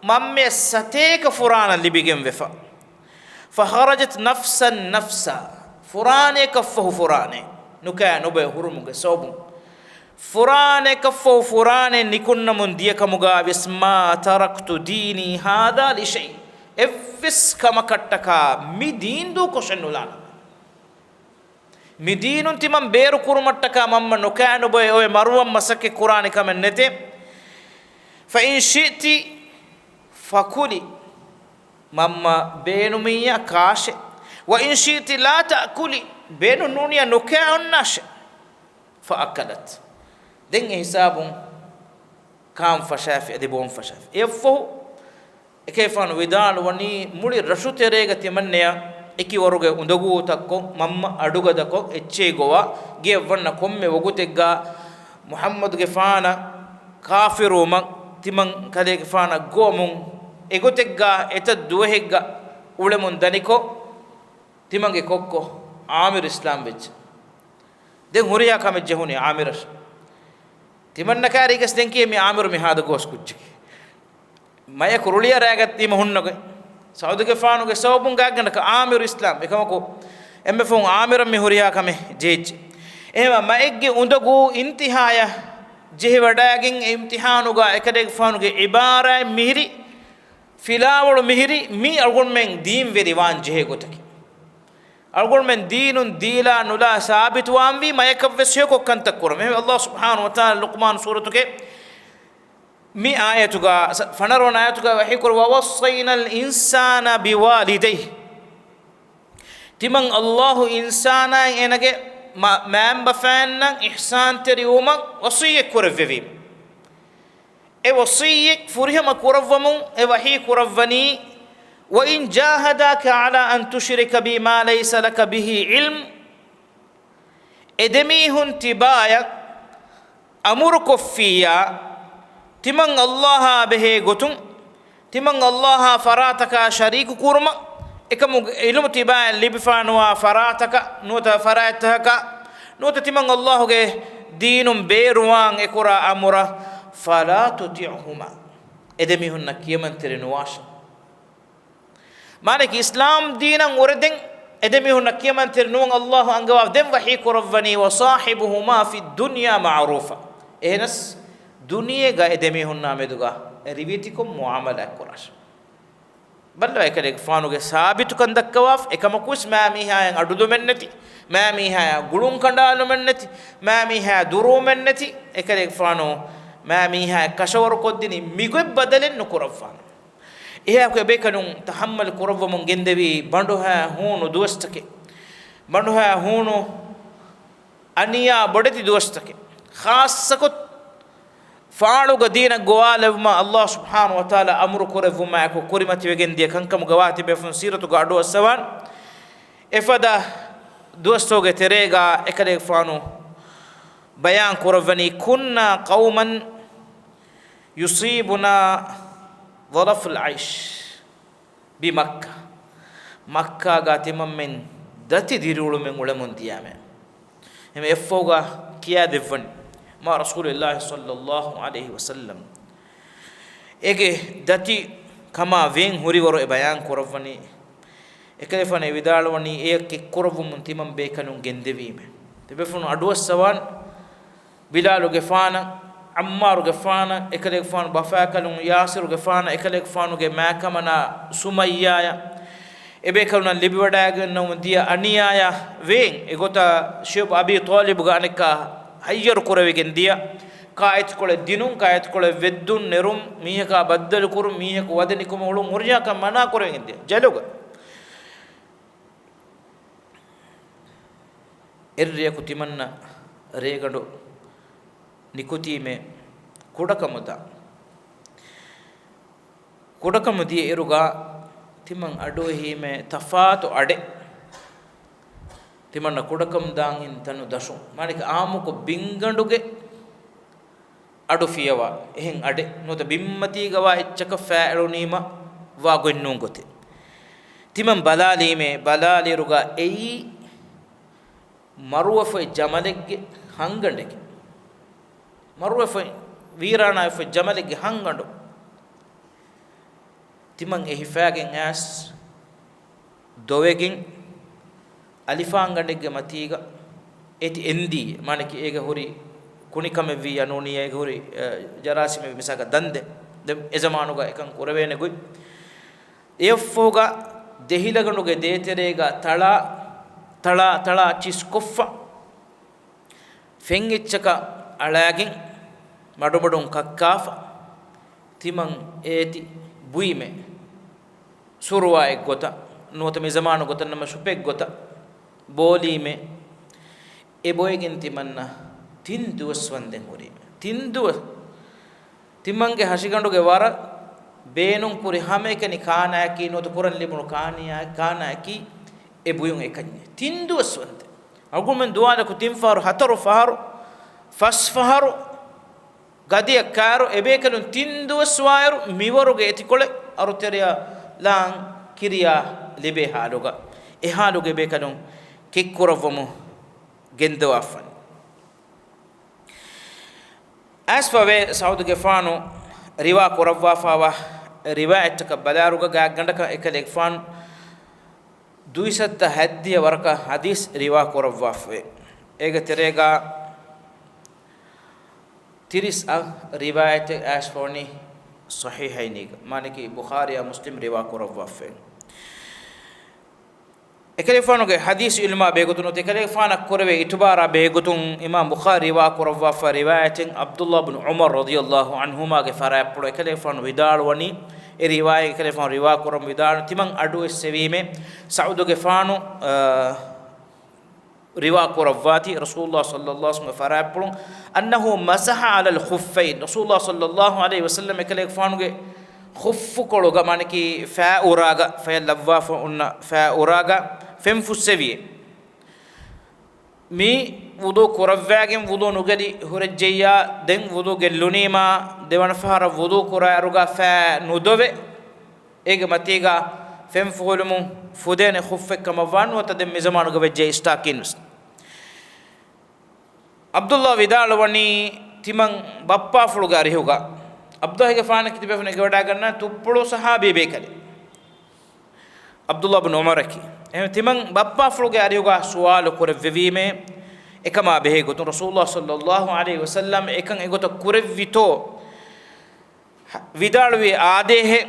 މަންމައަށް ސަތޭކަ ފުރާނަ ލިބިގެން ވެފަ. فخرجت نفسا نفسا. ފުރާނައަކަށްފަހު ފުރާނައެއް. ނުކައި ނުބޮއެ ހުރުމުގެ ސަބަބުން. ފުރާނައަކަށްފަހު ފުރާނައެއް ނިކުންނަމުން ދިޔަކަމުގަ ވެސް ما تركت ديني هذا لشيء. އެއްވެސް ކަމަކަށްޓަކާ މި ދީން ދޫކޮށެއް ނުލާނަމޭ. މި ދީނުން ތިމަން ބޭރު ކުރުމަށްޓަކާ މަންމަ ނުކައި ނުބޮއެ އޮވެ މަރުވަން މަސައްކަތް ކުރާނެ ކަމެއް ނެތޭ. فإن شئت فكلي. މަންމަ ބޭނުމިއްޔާ ކާށޭ. وإن شئت لا تأكلي. ބޭނުން ނޫނިއްޔާ ނުކައި އޮންނާށޭ. فأكلت. ދެން އެ ހިސާބުން ކާން ފަށާފި، އަދި ބޯން ފަށާފި. އެއަށްފަހު އެކަލޭގެފާނު ވިދާޅުވަނީ، މުޅި ރަށުތެރޭގަ ތިމަންނެއަށް އެކި ވަރުގެ އުނދަގޫތައްކޮށް، މަންމަ އަޑުގަދަކޮށް، އެއްޗެހި ގޮވާ ގެއަށް ވަންނަ ކޮންމެ ވަގުތެއްގަ މުޙައްމަދުގެފާނަށް ކާފިރުވުމަށް ތިމަން ކަލޭގެފާނަށް ގޮވަމުން، އެގޮތެއްގަ އެތައް ދުވަހެއްގަ އުޅެމުން ދަނިކޮށް، ތިމަންގެ ކޮއްކޮ ޢާމިރު އިސްލާމް ވެއްޖެ. ދެން ހުރިހާ ކަމެއް ޖެހުނީ ޢާމިރަށް. ތިމަންނަކާ އަރިގަސް ދެން ކިޔޭ މި ޢާމިރު މި ހާދަ ގޯސް ކުއްޖެކޭ. މަޔަކު ރުޅިއަރާގަތީމަ ހުންނަ ގޮތް. ސަޢުދުގެފާނުގެ ސަބަބުން ގާތްގަނޑަކަށް ޢާމިރު އިސްލާމް. އެކަމަކު އެންމެ ފަހުން ޢާމިރަށް މި ހުރިހާ ކަމެއް ޖެހިއްޖެ. އެހެންވެ މައެއްގެ އުނދަގޫ އިމްތިހާޔަށް ޖެހިވަޑައިގެން އެ އިމްތިހާނުގަ އެކަލޭގެފާނުގެ ޢިބާރާތް މިހިރީ، ފިލާވަޅު މިހިރީ މީ އަޅުގަނޑުމެން ދީންވެރި ވާން ޖެހޭ ގޮތަކީ. އަޅުގަނޑުމެން ދީނުން ދީލާ ނުލާ ސާބިތުވާންވީ މަޔަކަށްވެސް ހެޔޮކޮށް ކަންތައް ކުރުމަށް. އެހެންވެ އައްލާހު ސުބްޙާނަހު ވަތަޢާލާ ލުޤްމާނު ސޫރަތުގެ މި އާޔަތުގަ، ސަ-، ފަނަރަވަނަ އާޔަތުގަ ވަޙީކުރައްވާ، وَوَصَّيْنَا الْإِنسَانَ بِوَالِدَيْهِ. ތިމަން އައްލާހު އިންސާނާއިން އޭނަގެ މަ-، މައިންބަފައިންނަށް އިޙްސާންތެރިވުމަށް ވަޞިއްޔަތް ކުރެއްވެވީމަ. އެ ވަޞިއްޔަތް ފުރިހަމަ ކުރައްވަމުން އެ ވަޙީ ކުރައްވަނީ، وَإِنْ جَاهَدَاكَ عَلَىٰ أَنْ تُشْرِكَ بِي مَا لَيْسَ لَكَ بِهِ عِلْمٌ. އެ ދެމީހުން ތިބާޔަށް އަމުރުކޮށްފިއްޔާ، ތިމަން އައްލާހާ ބެހޭ ގޮތުން، ތިމަން އައްލާހާ ފަރާތަކާ ޝަރީކު ކުރުމަށް، އެކަމުގެ ޢިލްމު ތިބާޔަށް ލިބިފާނުވާ ފަރާތަކަށް ނުވަތަ ފަރާތްތަކަކަށް ނުވަތަ ތިމަން އައްލާހުގެ ދީނުން ބޭރުވާން އެކުރާ އަމުރަށް، فَلَا تُطِعْهُمَا. އެ ދެމީހުންނަށް ކިޔަމަންތެރި ނުވާށޭ. މާނައަކީ، އިސްލާމް ދީނަށް އުރެދެން އެދެމީހުންނަށް ކިޔަމަންތެރި ނުވަން އައްލާހު އަންގަވާ ދެން ވަޙީ ކުރައްވަނީ، وَصَاحِبْهُمَا فِي الدُّنْيَا مَعْرُوفًا. އެހެނަސް ދުނިޔޭގަ އެދެމީހުންނާ މެދުގަ ރިވެތިކޮށް މުޢާމަލާތް ކުރާށޭ. ބައްލަވާ އެކަލޭގެފާނުގެ ސާބިތުކަން ދައްކަވާފަ، އެކަމަކުވެސް މާމީހާޔަށް އަޑުލުމެއްނެތި، މާމީހާޔާ ގުޅުން ކަނޑާލުމެއްނެތި، މާމީހާޔާ ދުރުވުމެއްނެތި، އެކަލޭގެފާނު މާމީހާޔަށް ކަށަވަރުކޮށްދިނީ މިގޮތް ބަދަލެއް ނުކުރައްވާނެ. އެހާއެކު އެބޭކަލުން ތަޙައްމަލް ކުރައްވަމުން ގެންދެވީ ބަނޑުހައި ހޫނު ދުވަސްތަކެއް. ބަނޑުހައި ހޫނު އަނިޔާ ބޮޑެތި ދުވަސްތަކެއް. ޚާއްޞަކޮށް ފާޅުގަ ދީނަށް ގޮވާލެވުމަށް އައްލާހު ސުބްޙާނަހު ވަތަޢާލާ އަމުރު ކުރެއްވުމާއެކު ކުރިމަތިވެގެން ދިޔަ ކަންކަމުގަ ވާތިބޭފުން ސީރަތުގަ އަޑުއައްސަވާން. އެފަދަ ދުވަސްތަކުގެ ތެރޭގަ އެކަލޭގެފާނު ބަޔާން ކުރައްވަނީ، كُنَّا قَوْمًا يُصِيبُنَا ظَلَفُ الْعَيْشِ بِمَكَّةَ. މައްކާގަ ތިމަންމެން ދަތި ދިރިއުޅުމެއް އުޅެމުން ދިޔަމޭ. އެމެ އެއަށްފަހުގަ ކިޔާދެއްވަނީ، މާ ރަސޫލުﷲ ޞައްލަﷲު ޢަލައިހި ވަސައްލަމް އޭގެ ދަތި ކަމާ ވޭން ހުރިވަރު އެ ބަޔާން ކުރައްވަނީ. އެކަލޭގެފާނު ވިދާޅުވަނީ އެޔަށް ކެއްކުރައްވަމުން ތިމަން ބޭކަލުން ގެންދެވީމޭ. ތިބޭފުޅުން އަޑުއައްސަވާން، ބިލާލުގެފާނަށް، ޢައްމާރުގެފާނަށް، އެކަލޭގެފާނު ބަފާކަލުން ޔާސިރުގެފާނަށް، އެކަލޭގެފާނުގެ މާކަމަނާ ސުމައްޔާޔަށް، އެބޭކަލުންނަށް ލިބިވަޑައިގަންނަވަމުން ދިޔަ އަނިޔާޔާ ވޭން އެގޮތަށް ޝިޔަބު އަބީ ޠާލިބުގެ އަނެއްކާ ހައްޔަރު ކުރެވިގެން ދިޔަ، ކާއެތިކޮޅެއް ދިނުން، ކާއެތިކޮޅެއް ވެއްދުން ނެރުން، މީހަކާ ބައްދަލުކުރުން، މީހަކު ވަދެ ނިކުމެ އުޅުން ހުރިހާ ކަން މަނާ ކުރެވިގެން ދިޔަ ޖަލުގަ. އެއްރެއަކު ތިމަންނަ ރޭގަނޑު ނިކުތީމޭ ކުޑަކަމުދާ. ކުޑަކަމު ދިޔަ އިރުގަ ތިމަން އަޑުއެހީމޭ ތަފާތު އަޑެއް. ތިމަންނަ ކުޑަކަމުދާން ތަނު ދަށުން. މާނައަކީ އާއްމުކޮށް ބިންގަނޑުގެ އަޑު ފިޔަވާ އެހެން އަޑެއް ނުވަތަ ބިންމަތީގަވާ އެއްޗަކަށް ފައިއެޅުނީމަ ވާ ގޮތް ނޫން ގޮތެއް. ތިމަން ބަލާލީމޭ، ބަލާލިއިރުގަ އެއީ މަރުވެފައި ޖަމަލެއްގެ ހަންގަނޑެކެ. މަރުވެފައި ވީރާނާވެފައި ޖަމަލެއްގެ ހަންގަނޑު. ތިމަން އެ ހިފާގެން އައިސް ދޮވެގެން އަލިފާންގަނޑެއްގެ މަތީގަ އޭތި އެންދީ، މާނައަކީ އޭގަ ހުރި ކުނިކަމެއްވިއްޔާ ނޫނިއްޔާ އޭގަ ހުރި، އަ، ޖަރާސީމެއް މިސާލަކަށް ދަންދެ. ދެން އެ ޒަމާނުގަ އެކަން ކުރެވޭނެ ގޮތް. އެއަށްފަހުގަ ދެހިލަގަނޑުގެ ދޭތެރޭގަ ތަޅާ، ތަޅާ، ތަޅާ ޗިސްކޮށްފަ. ފެންއެއްޗަކަށް އަޅާގެން މަޑުމަޑުން ކައްކާފަ ތިމަން އޭތި ބުއިމޭ. ސުރުވާ އެއްގޮތަށް ނުވަތަ މި ޒަމާނު ގޮތަށް ނަމަ ޝުޕެއްގޮތަށް ބޯލީމޭ. އެ ބޮއެގެން ތިމަންނަ ތިން ދުވަސް ވަންދެން ހުރީމޭ. ތިން ދުވަސް. ތިމަންގެ ހަށިގަނޑުގެ ވަރަށް ބޭނުން ކުރި ހަމައެކަނި ކާނާއަކީ ނުވަތަ ކުރަން ލިބުނު ކާނިޔާ-، ކާނާއަކީ އެ ބުއިން އެކަންޏެއް. ތިން ދުވަސް ވަންދެން. އަޅުގަނޑުމެން ދުވާލަކު ތިން ފަހަރު، ހަތަރު ފަހަރު، ފަސް ފަހަރު ގަދަޔަށް ކާރު އެބޭކަލުން ތިން ދުވަސް ވާއިރު މިވަރުގެ އެތިކޮޅެއް އަރުތެރެޔާ ލާން ކިރިޔާ ލިބޭ ހާލުގަ، އެ ހާލުގެ ބޭކަލުން ކެތްކުރައްވަމުން ގެންދަވާފަން. އައިސްފަވޭ ސަޢުދުގެފާނު ރިވާ ކުރައްވާފާވާ ރިވާޔަތްތަކަށް ބަލާއިރުގަ ގާތްގަނޑަކަށް އެކަލޭގެފާނު ދުއިސައްތަ ހަތްދިހަ ވަރަކަށް ޙަދީޘް ރިވާ ކުރައްވާފަވޭ. އޭގެ ތެރޭގަ ތިރީސް އަށް ރިވާޔަތެއް އައިސްފަވަނީ ޞަޙީޙައިނީގަ، މާނައަކީ ބުޚާރީއާ މުސްލިމް ރިވާ ކުރައްވާފަވޭ. އެކަލޭގެފާނުގެ ޙަދީޘް ޢިލްމާ ބެހޭގޮތުން ނުވަތަ އެކަލޭގެފާނަށް ކުރެވޭ އިތުބާރާ ބެހޭގޮތުން އިމާމް ބުޚާރީ ރިވާ ކުރައްވާފަ ރިވާޔަތެއް ޢަބްދުﷲ ބިން ޢުމަރު ރަޟިޔަﷲ ޢަންހުމާގެ ފަރާތްޕުޅު އެކަލޭގެފާނު ވިދާޅުވަނީ، އެ ރިވާޔަތް އެކަލޭގެފާނު ރިވާ ކުރަން ވިދާޅު ތިމަން އަޑު އެއްސެވީމޭ ސަޢުދުގެފާނު، އާ، ރިވާ ކުރައްވާތީ، ރަސޫލުﷲ ޞައްލަﷲ ޢަލައިހި ވަސައްލަމްގެ ފަރާތްޕުޅުން، أنه مسح على الخفين، ރަސޫލުﷲ ޞައްލަﷲ ޢަލައިހި ވަސައްލަމް އެކަލޭގެފާނުގެ ޚުއްފުކޮޅުގަ، މާނައަކީ ފައި އުރާގަ، ފަޔަށް ލައްވާފަ އޮންނަ ފައި އުރާގަ ފެން ފުއްސެވިއޭ. މި ވުޟޫ ކުރައްވާގެން ވުޟޫ ނުގެއްލި ހުރެއްޖެއްޔާ، ދެން ވުޟޫ ގެއްލުނީމާ، ދެވަނަ ފަހަރަށް ވުޟޫ ކުރާއިރުގަ ފައި ނުދޮވެ، އޭގެ މަތީގަ ފެން ފުހުލުމުން ފުދޭނެ ޚުއްފެއް ކަމަށް ވާން ނުވަތަ ދެން މި ޒަމާނުގަ ވެއްޖެ އިސްތާކީން ވެސް. ޢަބްދުﷲ ވިދާޅުވަނީ ތިމަން ބައްޕާފުޅުގެ އަރިހުގަ، ޢަބްދުﷲގެފާނަކީ ތިބޭފުޅުން އެނގިވަޑައިގަންނަ ތުއްޕުޅު ޞަޙާބީ ބޭކަލެއް. ޢަބްދުﷲ ބިން ޢުމަރަކީ. އެހެން ތިމަން ބައްޕާފުޅުގެ އަރިހުގަ ސުވާލު ކުރެއްވެވީމޭ، އެކަމާ ބެހޭ ގޮތުން ރަސޫލުﷲ ޞައްލަﷲ ޢަލައިހި ވަސައްލަމް އެކަން އެގޮތަށް ކުރެއްވިތޯ؟ ވިދާޅުވި އާދޭހެ،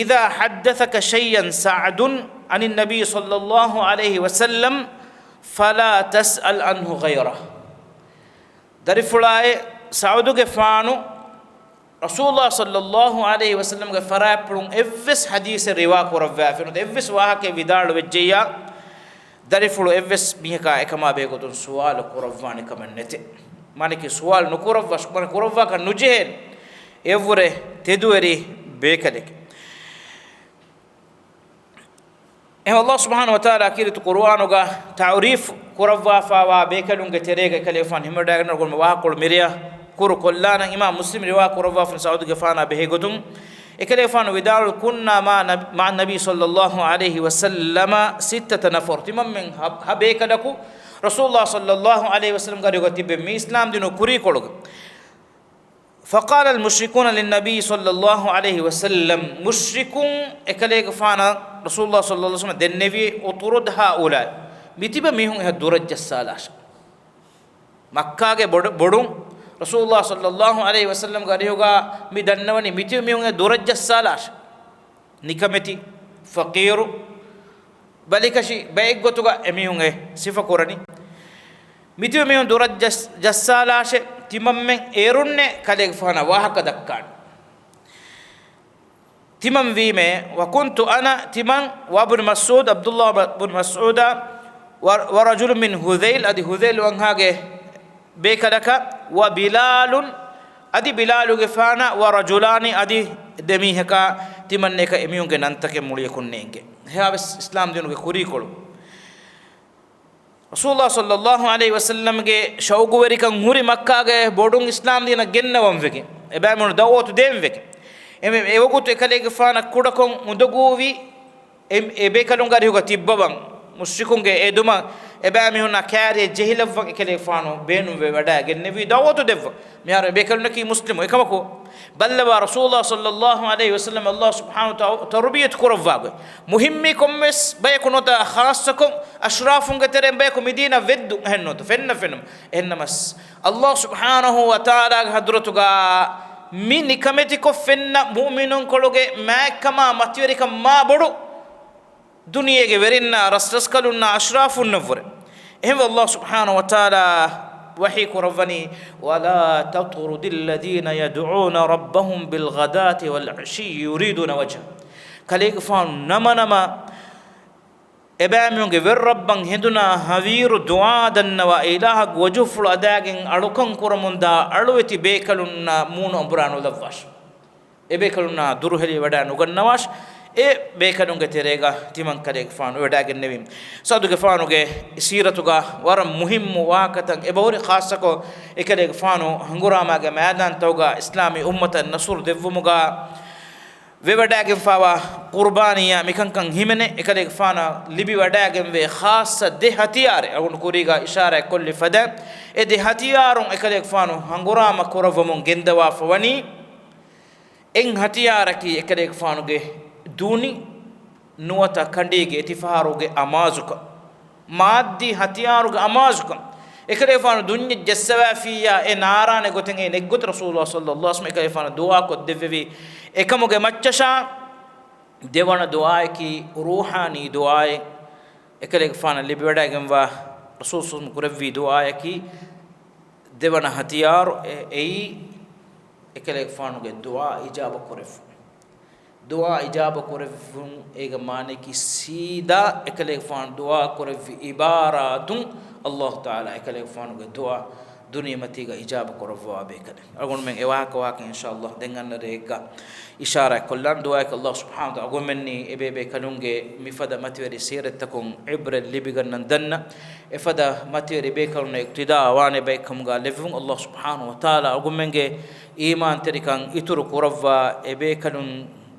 إذا حدثك شيئا سعد عن النبي صلى الله عليه وسلم فلا تسأل عنه غيره. ދަރިފުޅާއޭ، ސަޢުދުގެފާނު ރަސޫލުﷲ ޞައްލަﷲ ޢަލައިހި ވަސައްލަމްގެ ފަރާތްޕުޅުން އެއްވެސް ޙަދީޘެއް ރިވާ ކުރައްވާފަ ނުވަތަ އެއްވެސް ވާހަކައެއް ވިދާޅުވެއްޖެއްޔާ، ދަރިފުޅު އެއްވެސް މީހަކާ އެކަމާ ބެހޭގޮތުން ސުވާލު ކުރައްވާނެ ކަމެއް ނެތެ. މާނައަކީ ސުވާލު ނުކުރައްވާ، ކުރައްވާކަށް ނުޖެހޭނެ. އެއަށްވުރެ ތެދުވެރި ބޭކަލެކެ. އެހެން ﷲ ސުބްޙާނަހޫ ވަތަޢާލާ ކީރިތި ޤުރުއާނުގަ ތަޢުރީފު ކުރައްވާފާވާ ބޭކަލުންގެ ތެރޭގަ އެކަލޭގެފާނު ހިމަޑައިގަންނަ ގޮތުން ވާހަކަކޮޅު މިރެޔަށް ކުރު ކޮށްލާނަން. އިމާމް މުސްލިމް ރިވާ ކުރައްވާފަ ސަޢުދުގެފާނާ ބެހޭގޮތުން އެކަލޭގެފާނު ވިދާޅުވި، كنا مع نب-، مع النبي صلى الله عليه وسلم ستة نفر، ތިމަންމެން ހަ-، ހަ ބޭކަލަކު ރަސޫލުﷲ ޞައްލަﷲ ޢަލައިހި ވަސައްލަމްގެ އަރިހުގަ ތިއްބެވި މި އިސްލާމްދީނު ކުރީކޮޅުގަ. فقال المشركون للنبي صلى الله عليه وسلم، މުޝްރިކުން އެކަލޭގެފާނަށް ރަސޫލުﷲ ޞައްލަﷲ ޢަލައިހި ވަސައްލަމަށް ދެންނެވި، اطرد هؤلاء، މިތިބަ މީހުން އެހާ ދުރަށް ޖައްސާލާށޭ. މައްކާގެ ބޮޑު-، ބޮޑުން ރަސޫލުﷲ ޞައްލަﷲ ޢަލައިހި ވަސައްލަމްގެ އަރިހުގަ މި ދަންނަވަނީ މިތިބަ މީހުން އެ ދުރަށް ޖައްސާލާށޭ. ނިކަމެތި، ފަޤީރު، ބަލިކަށި ބައެއްގޮތުގަ އެމީހުން އެ ސިފަ ކުރަނީ. މިތިބި މީހުން ދުރަށް ޖައްސާލާށޭ، ތިމަންމެން އޭރުންނޭ ކަލޭގެފާނަށް ވާހަކަ ދައްކާނެ. ތިމަން ވީމޭ، وكنت أنا، ތިމަން، وابن مسعود، ޢަބްދުﷲ ބުން މަސްޢޫދާ، و، ورجل من هذيل، އަދި ހުޛައިލު އަންހާގެ ބޭކަލަކަށް، وبلال، އަދި ބިލާލުގެފާނާ، ورجلان، އަދި ދެމީހަކާ، ތިމަންނައަކަށް އެމީހުންގެ ނަންތަކެއް މުޅިއަކުން ނޭނގެ. އެހާވެސް އިސްލާމް ދީނުގެ ކުރީކޮޅު. ރަސޫލާ ޞައްލައްލާހު ޢަލައިހި ވަސައްލަމްގެ ޝައުގުވެރިކަން ހުރި މައްކާގެ ބޮޑުން އިސްލާމް ދީނަށް ގެންނަވަން ވެގެން، އެބައިމީހުން ދަޢުވަތު ދޭން ވެގެން. އެމެ، އެވަގުތު އެކަލޭގެފާނަށް ކުޑަކޮށް އުނދަގޫވި އެ، އެ ބޭކަލުންގެ އަރިހުގަ ތިއްބަވަން، މުޝްރިކުންގެ އެދުމަށް އެބައިމީހުންނާ ކާރިއަށް ޖެހިލައްވަން އެކަލޭގެފާނު ބޭނުންވެވަޑައިގެންނެވި، ދަޢުވަތު ދެއްވަން. މިހާރު އެބޭކަލުންނަކީ މުސްލިމު. އެކަމަކު، ބައްލަވާ ރަސޫލާ ޞައްލައްލާހު ޢަލައިހި ވަސައްލަމް ﷲ ސުބްޙާނަހު ވަ ތަޢާލާ ތަރުބިޔަތު ކުރައްވާގޮތް. މުހިއްމީ ކޮންމެސް ބަޔަކު ނުވަތަ ޚާއްޞަކޮށް އަޝްރާފުންގެ ތެރެއިން ބަޔަކު މި ދީނަށް ވެއްދުން އެހެންނުވަތަ ފެންނަ ފެނުން. އެހެންނަމަސް، ﷲ ސުބްޙާނަހު ވަ ތަޢާލާގެ ޙަޟްރަތުގަ މި ނިކަމެތިކޮށް ފެންނަ މުއުމިނުންކޮޅުގެ މާތްކަމާ މަތިވެރިކަން މާ ބޮޑު ދުނިޔޭގެ ވެރިންނާ، ރަސްރަސްކަލުންނާ، އަޝްރާފުންނަށްވުރެ. އެހެންވެ، ﷲ ސުބްޙާނަހު ވަ ތަޢާލާ ވަޙީ ކުރައްވަނީ، "ولا تطرد الذين يدعون ربهم بالغداة والعشي يريدون وجهه." ކަލޭގެފާނު ނަމަނަމަ އެބައިމީހުންގެ ވެރިރައްބަށް ހެނދުނާ ހަވީރު ދުޢާ ދަންނަވާ، އެ އިލާހަށް ވަޖުހުފުޅު އަދާގެން އަޅުކަން ކުރަމުންދާ އަޅުވެތި ބޭކަލުންނާ މޫނު އަނބުރާ ނުލައްވާށި. އެބޭކަލުންނާ ދުރުހެލިވެވަޑައި ނުގަންނަވާށި. އެ ބޭކަލުންގެ ތެރޭގަ ތިމަން ކަލޭގެފާނު ވެވަޑައިގެންނެވި. ސަޢުދުގެފާނުގެ ސީރަތުގަ ވަރަށް މުހިއްމު ވާހަކަތައް އެބަހުރި، ޚާއްޞަކޮށް އެކަލޭގެފާނު ހަނގުރާމާގެ މައިދާންތަކުގަ އިސްލާމީ އުއްމަތަށް ނަޞްރު ދެއްވުމުގަ ވެވަޑައިގެންފާވާ ޤުރުބާނީއާ މިކަންކަން ހިމެނޭ. އެކަލޭގެފާނަށް ލިބިވަޑައިގެންވޭ ޚާއްޞަ ދެ ހަތިޔާރެއް އަޅުގަނޑު ކުރީގަ އިޝާރާތް ކޮށްލި ފަދަ، އެ ދެ ހަތިޔާރުން އެކަލޭގެފާނު ހަނގުރާމަ ކުރައްވަމުން ގެންދަވާފަ ވަނީ، އެއް ހަތިޔާރަކީ އެކަލޭގެފާނުގެ ދުނި ނުވަތަ ކަނޑީގެ އެތިފަހަރުގެ އަމާޒުކަން، މާއްދީ ހަތިޔާރުގެ އަމާޒުކަން. އެކަލޭގެފާނު ދުންޏެއް ޖައްސަވައިފިއްޔާ އެ ނާރާނެ ގޮތެއް ނެތްގޮތަށް ރަސޫލުﷲ ޞައްލައްލާހު ޢަލައިހި ވަސައްލަމަ އެކަލޭގެފާނަށް ދުޢާ ކޮށްދެއްވެވި. އެކަމުގެ މައްޗަށާ ދެވަނަ ދުޢާއަކީ ރޫޙާނީ ދުޢާއެއް. އެކަލޭގެފާނަށް ލިބިވަޑައިގެންވާ ރަސޫލު ޞައްލައްލާހު ޢަލައިހި ވަސައްލަމަ ކުރެއްވި ދުޢާއަކީ، ދެވަނަ ހަތިޔާރު އެ، އެއީ އެކަލޭގެފާނުގެ ދުޢާ އިޖާބަ ކުރެއްވުން. ދުޢާ އިޖާބަ ކުރެއްވުން، އޭގެ މާނައަކީ ސީދާ އެކަލޭގެފާނު ދުޢާ ކުރެއްވި އިބާރާތުން ﷲ ތަޢާލާ އެކަލޭގެފާނުގެ ދުޢާ ދުނިޔެމަތީގަ އިޖާބަ ކުރައްވާ ބޭކަލެއް. އަޅުގަނޑުމެން އެ ވާހަކަ ވާހަކަ އިންޝާﷲ ދެން އަންނަ ރެއެއްގަ އިޝާރާތް ކޮށްލާން. ދުޢާއަކީ ﷲ ސުބްޙާނަހު ވަ ތަޢާލާ އަޅުގަނޑުމެންނީ އެބޭބޭކަލުންގެ މިފަދަ މަތިވެރި ސީރަތްތަކުން ޢިބްރަތް ލިބިގަންނަން ދަންނަ، އެފަދަ މަތިވެރި ބޭކަލުންނަށް އިޤްތިދާ ވާނެ ބައެއްކަމުގަ ލެއްވުން. ﷲ ސުބްޙާނަހު ވަ ތަޢާލާ އަޅުގަނޑުމެންގެ އީމާންތެރިކަން އިތުރު ކުރައްވާ، އެބޭކަލުން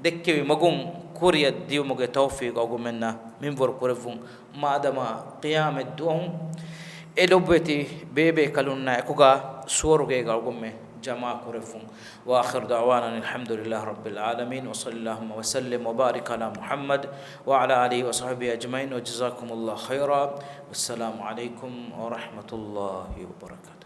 ދެއްކެވި މަގުން ކުރިއަށް ދިޔުމުގެ ތައުފީޤު އަޅުގަނޑުމެންނަށް މިންވަރު ކުރެއްވުން. މާދަމާ ޤިޔާމަތް ދުވަހު އެ ލޮބުވެތި ބޭބޭކަލުންނާ އެކުގަ ސުވަރުގޭގަ އަޅުގަނޑުމެން ޖަމާ ކުރެއްވުން. وآخر دعوانا أن الحمد لله رب العالمين، وصلى اللهم وسلم وبارك على محمد وعلى آله وصحبه أجمعين، وجزاكم الله خيرا، والسلام عليكم ورحمة الله وبركاته.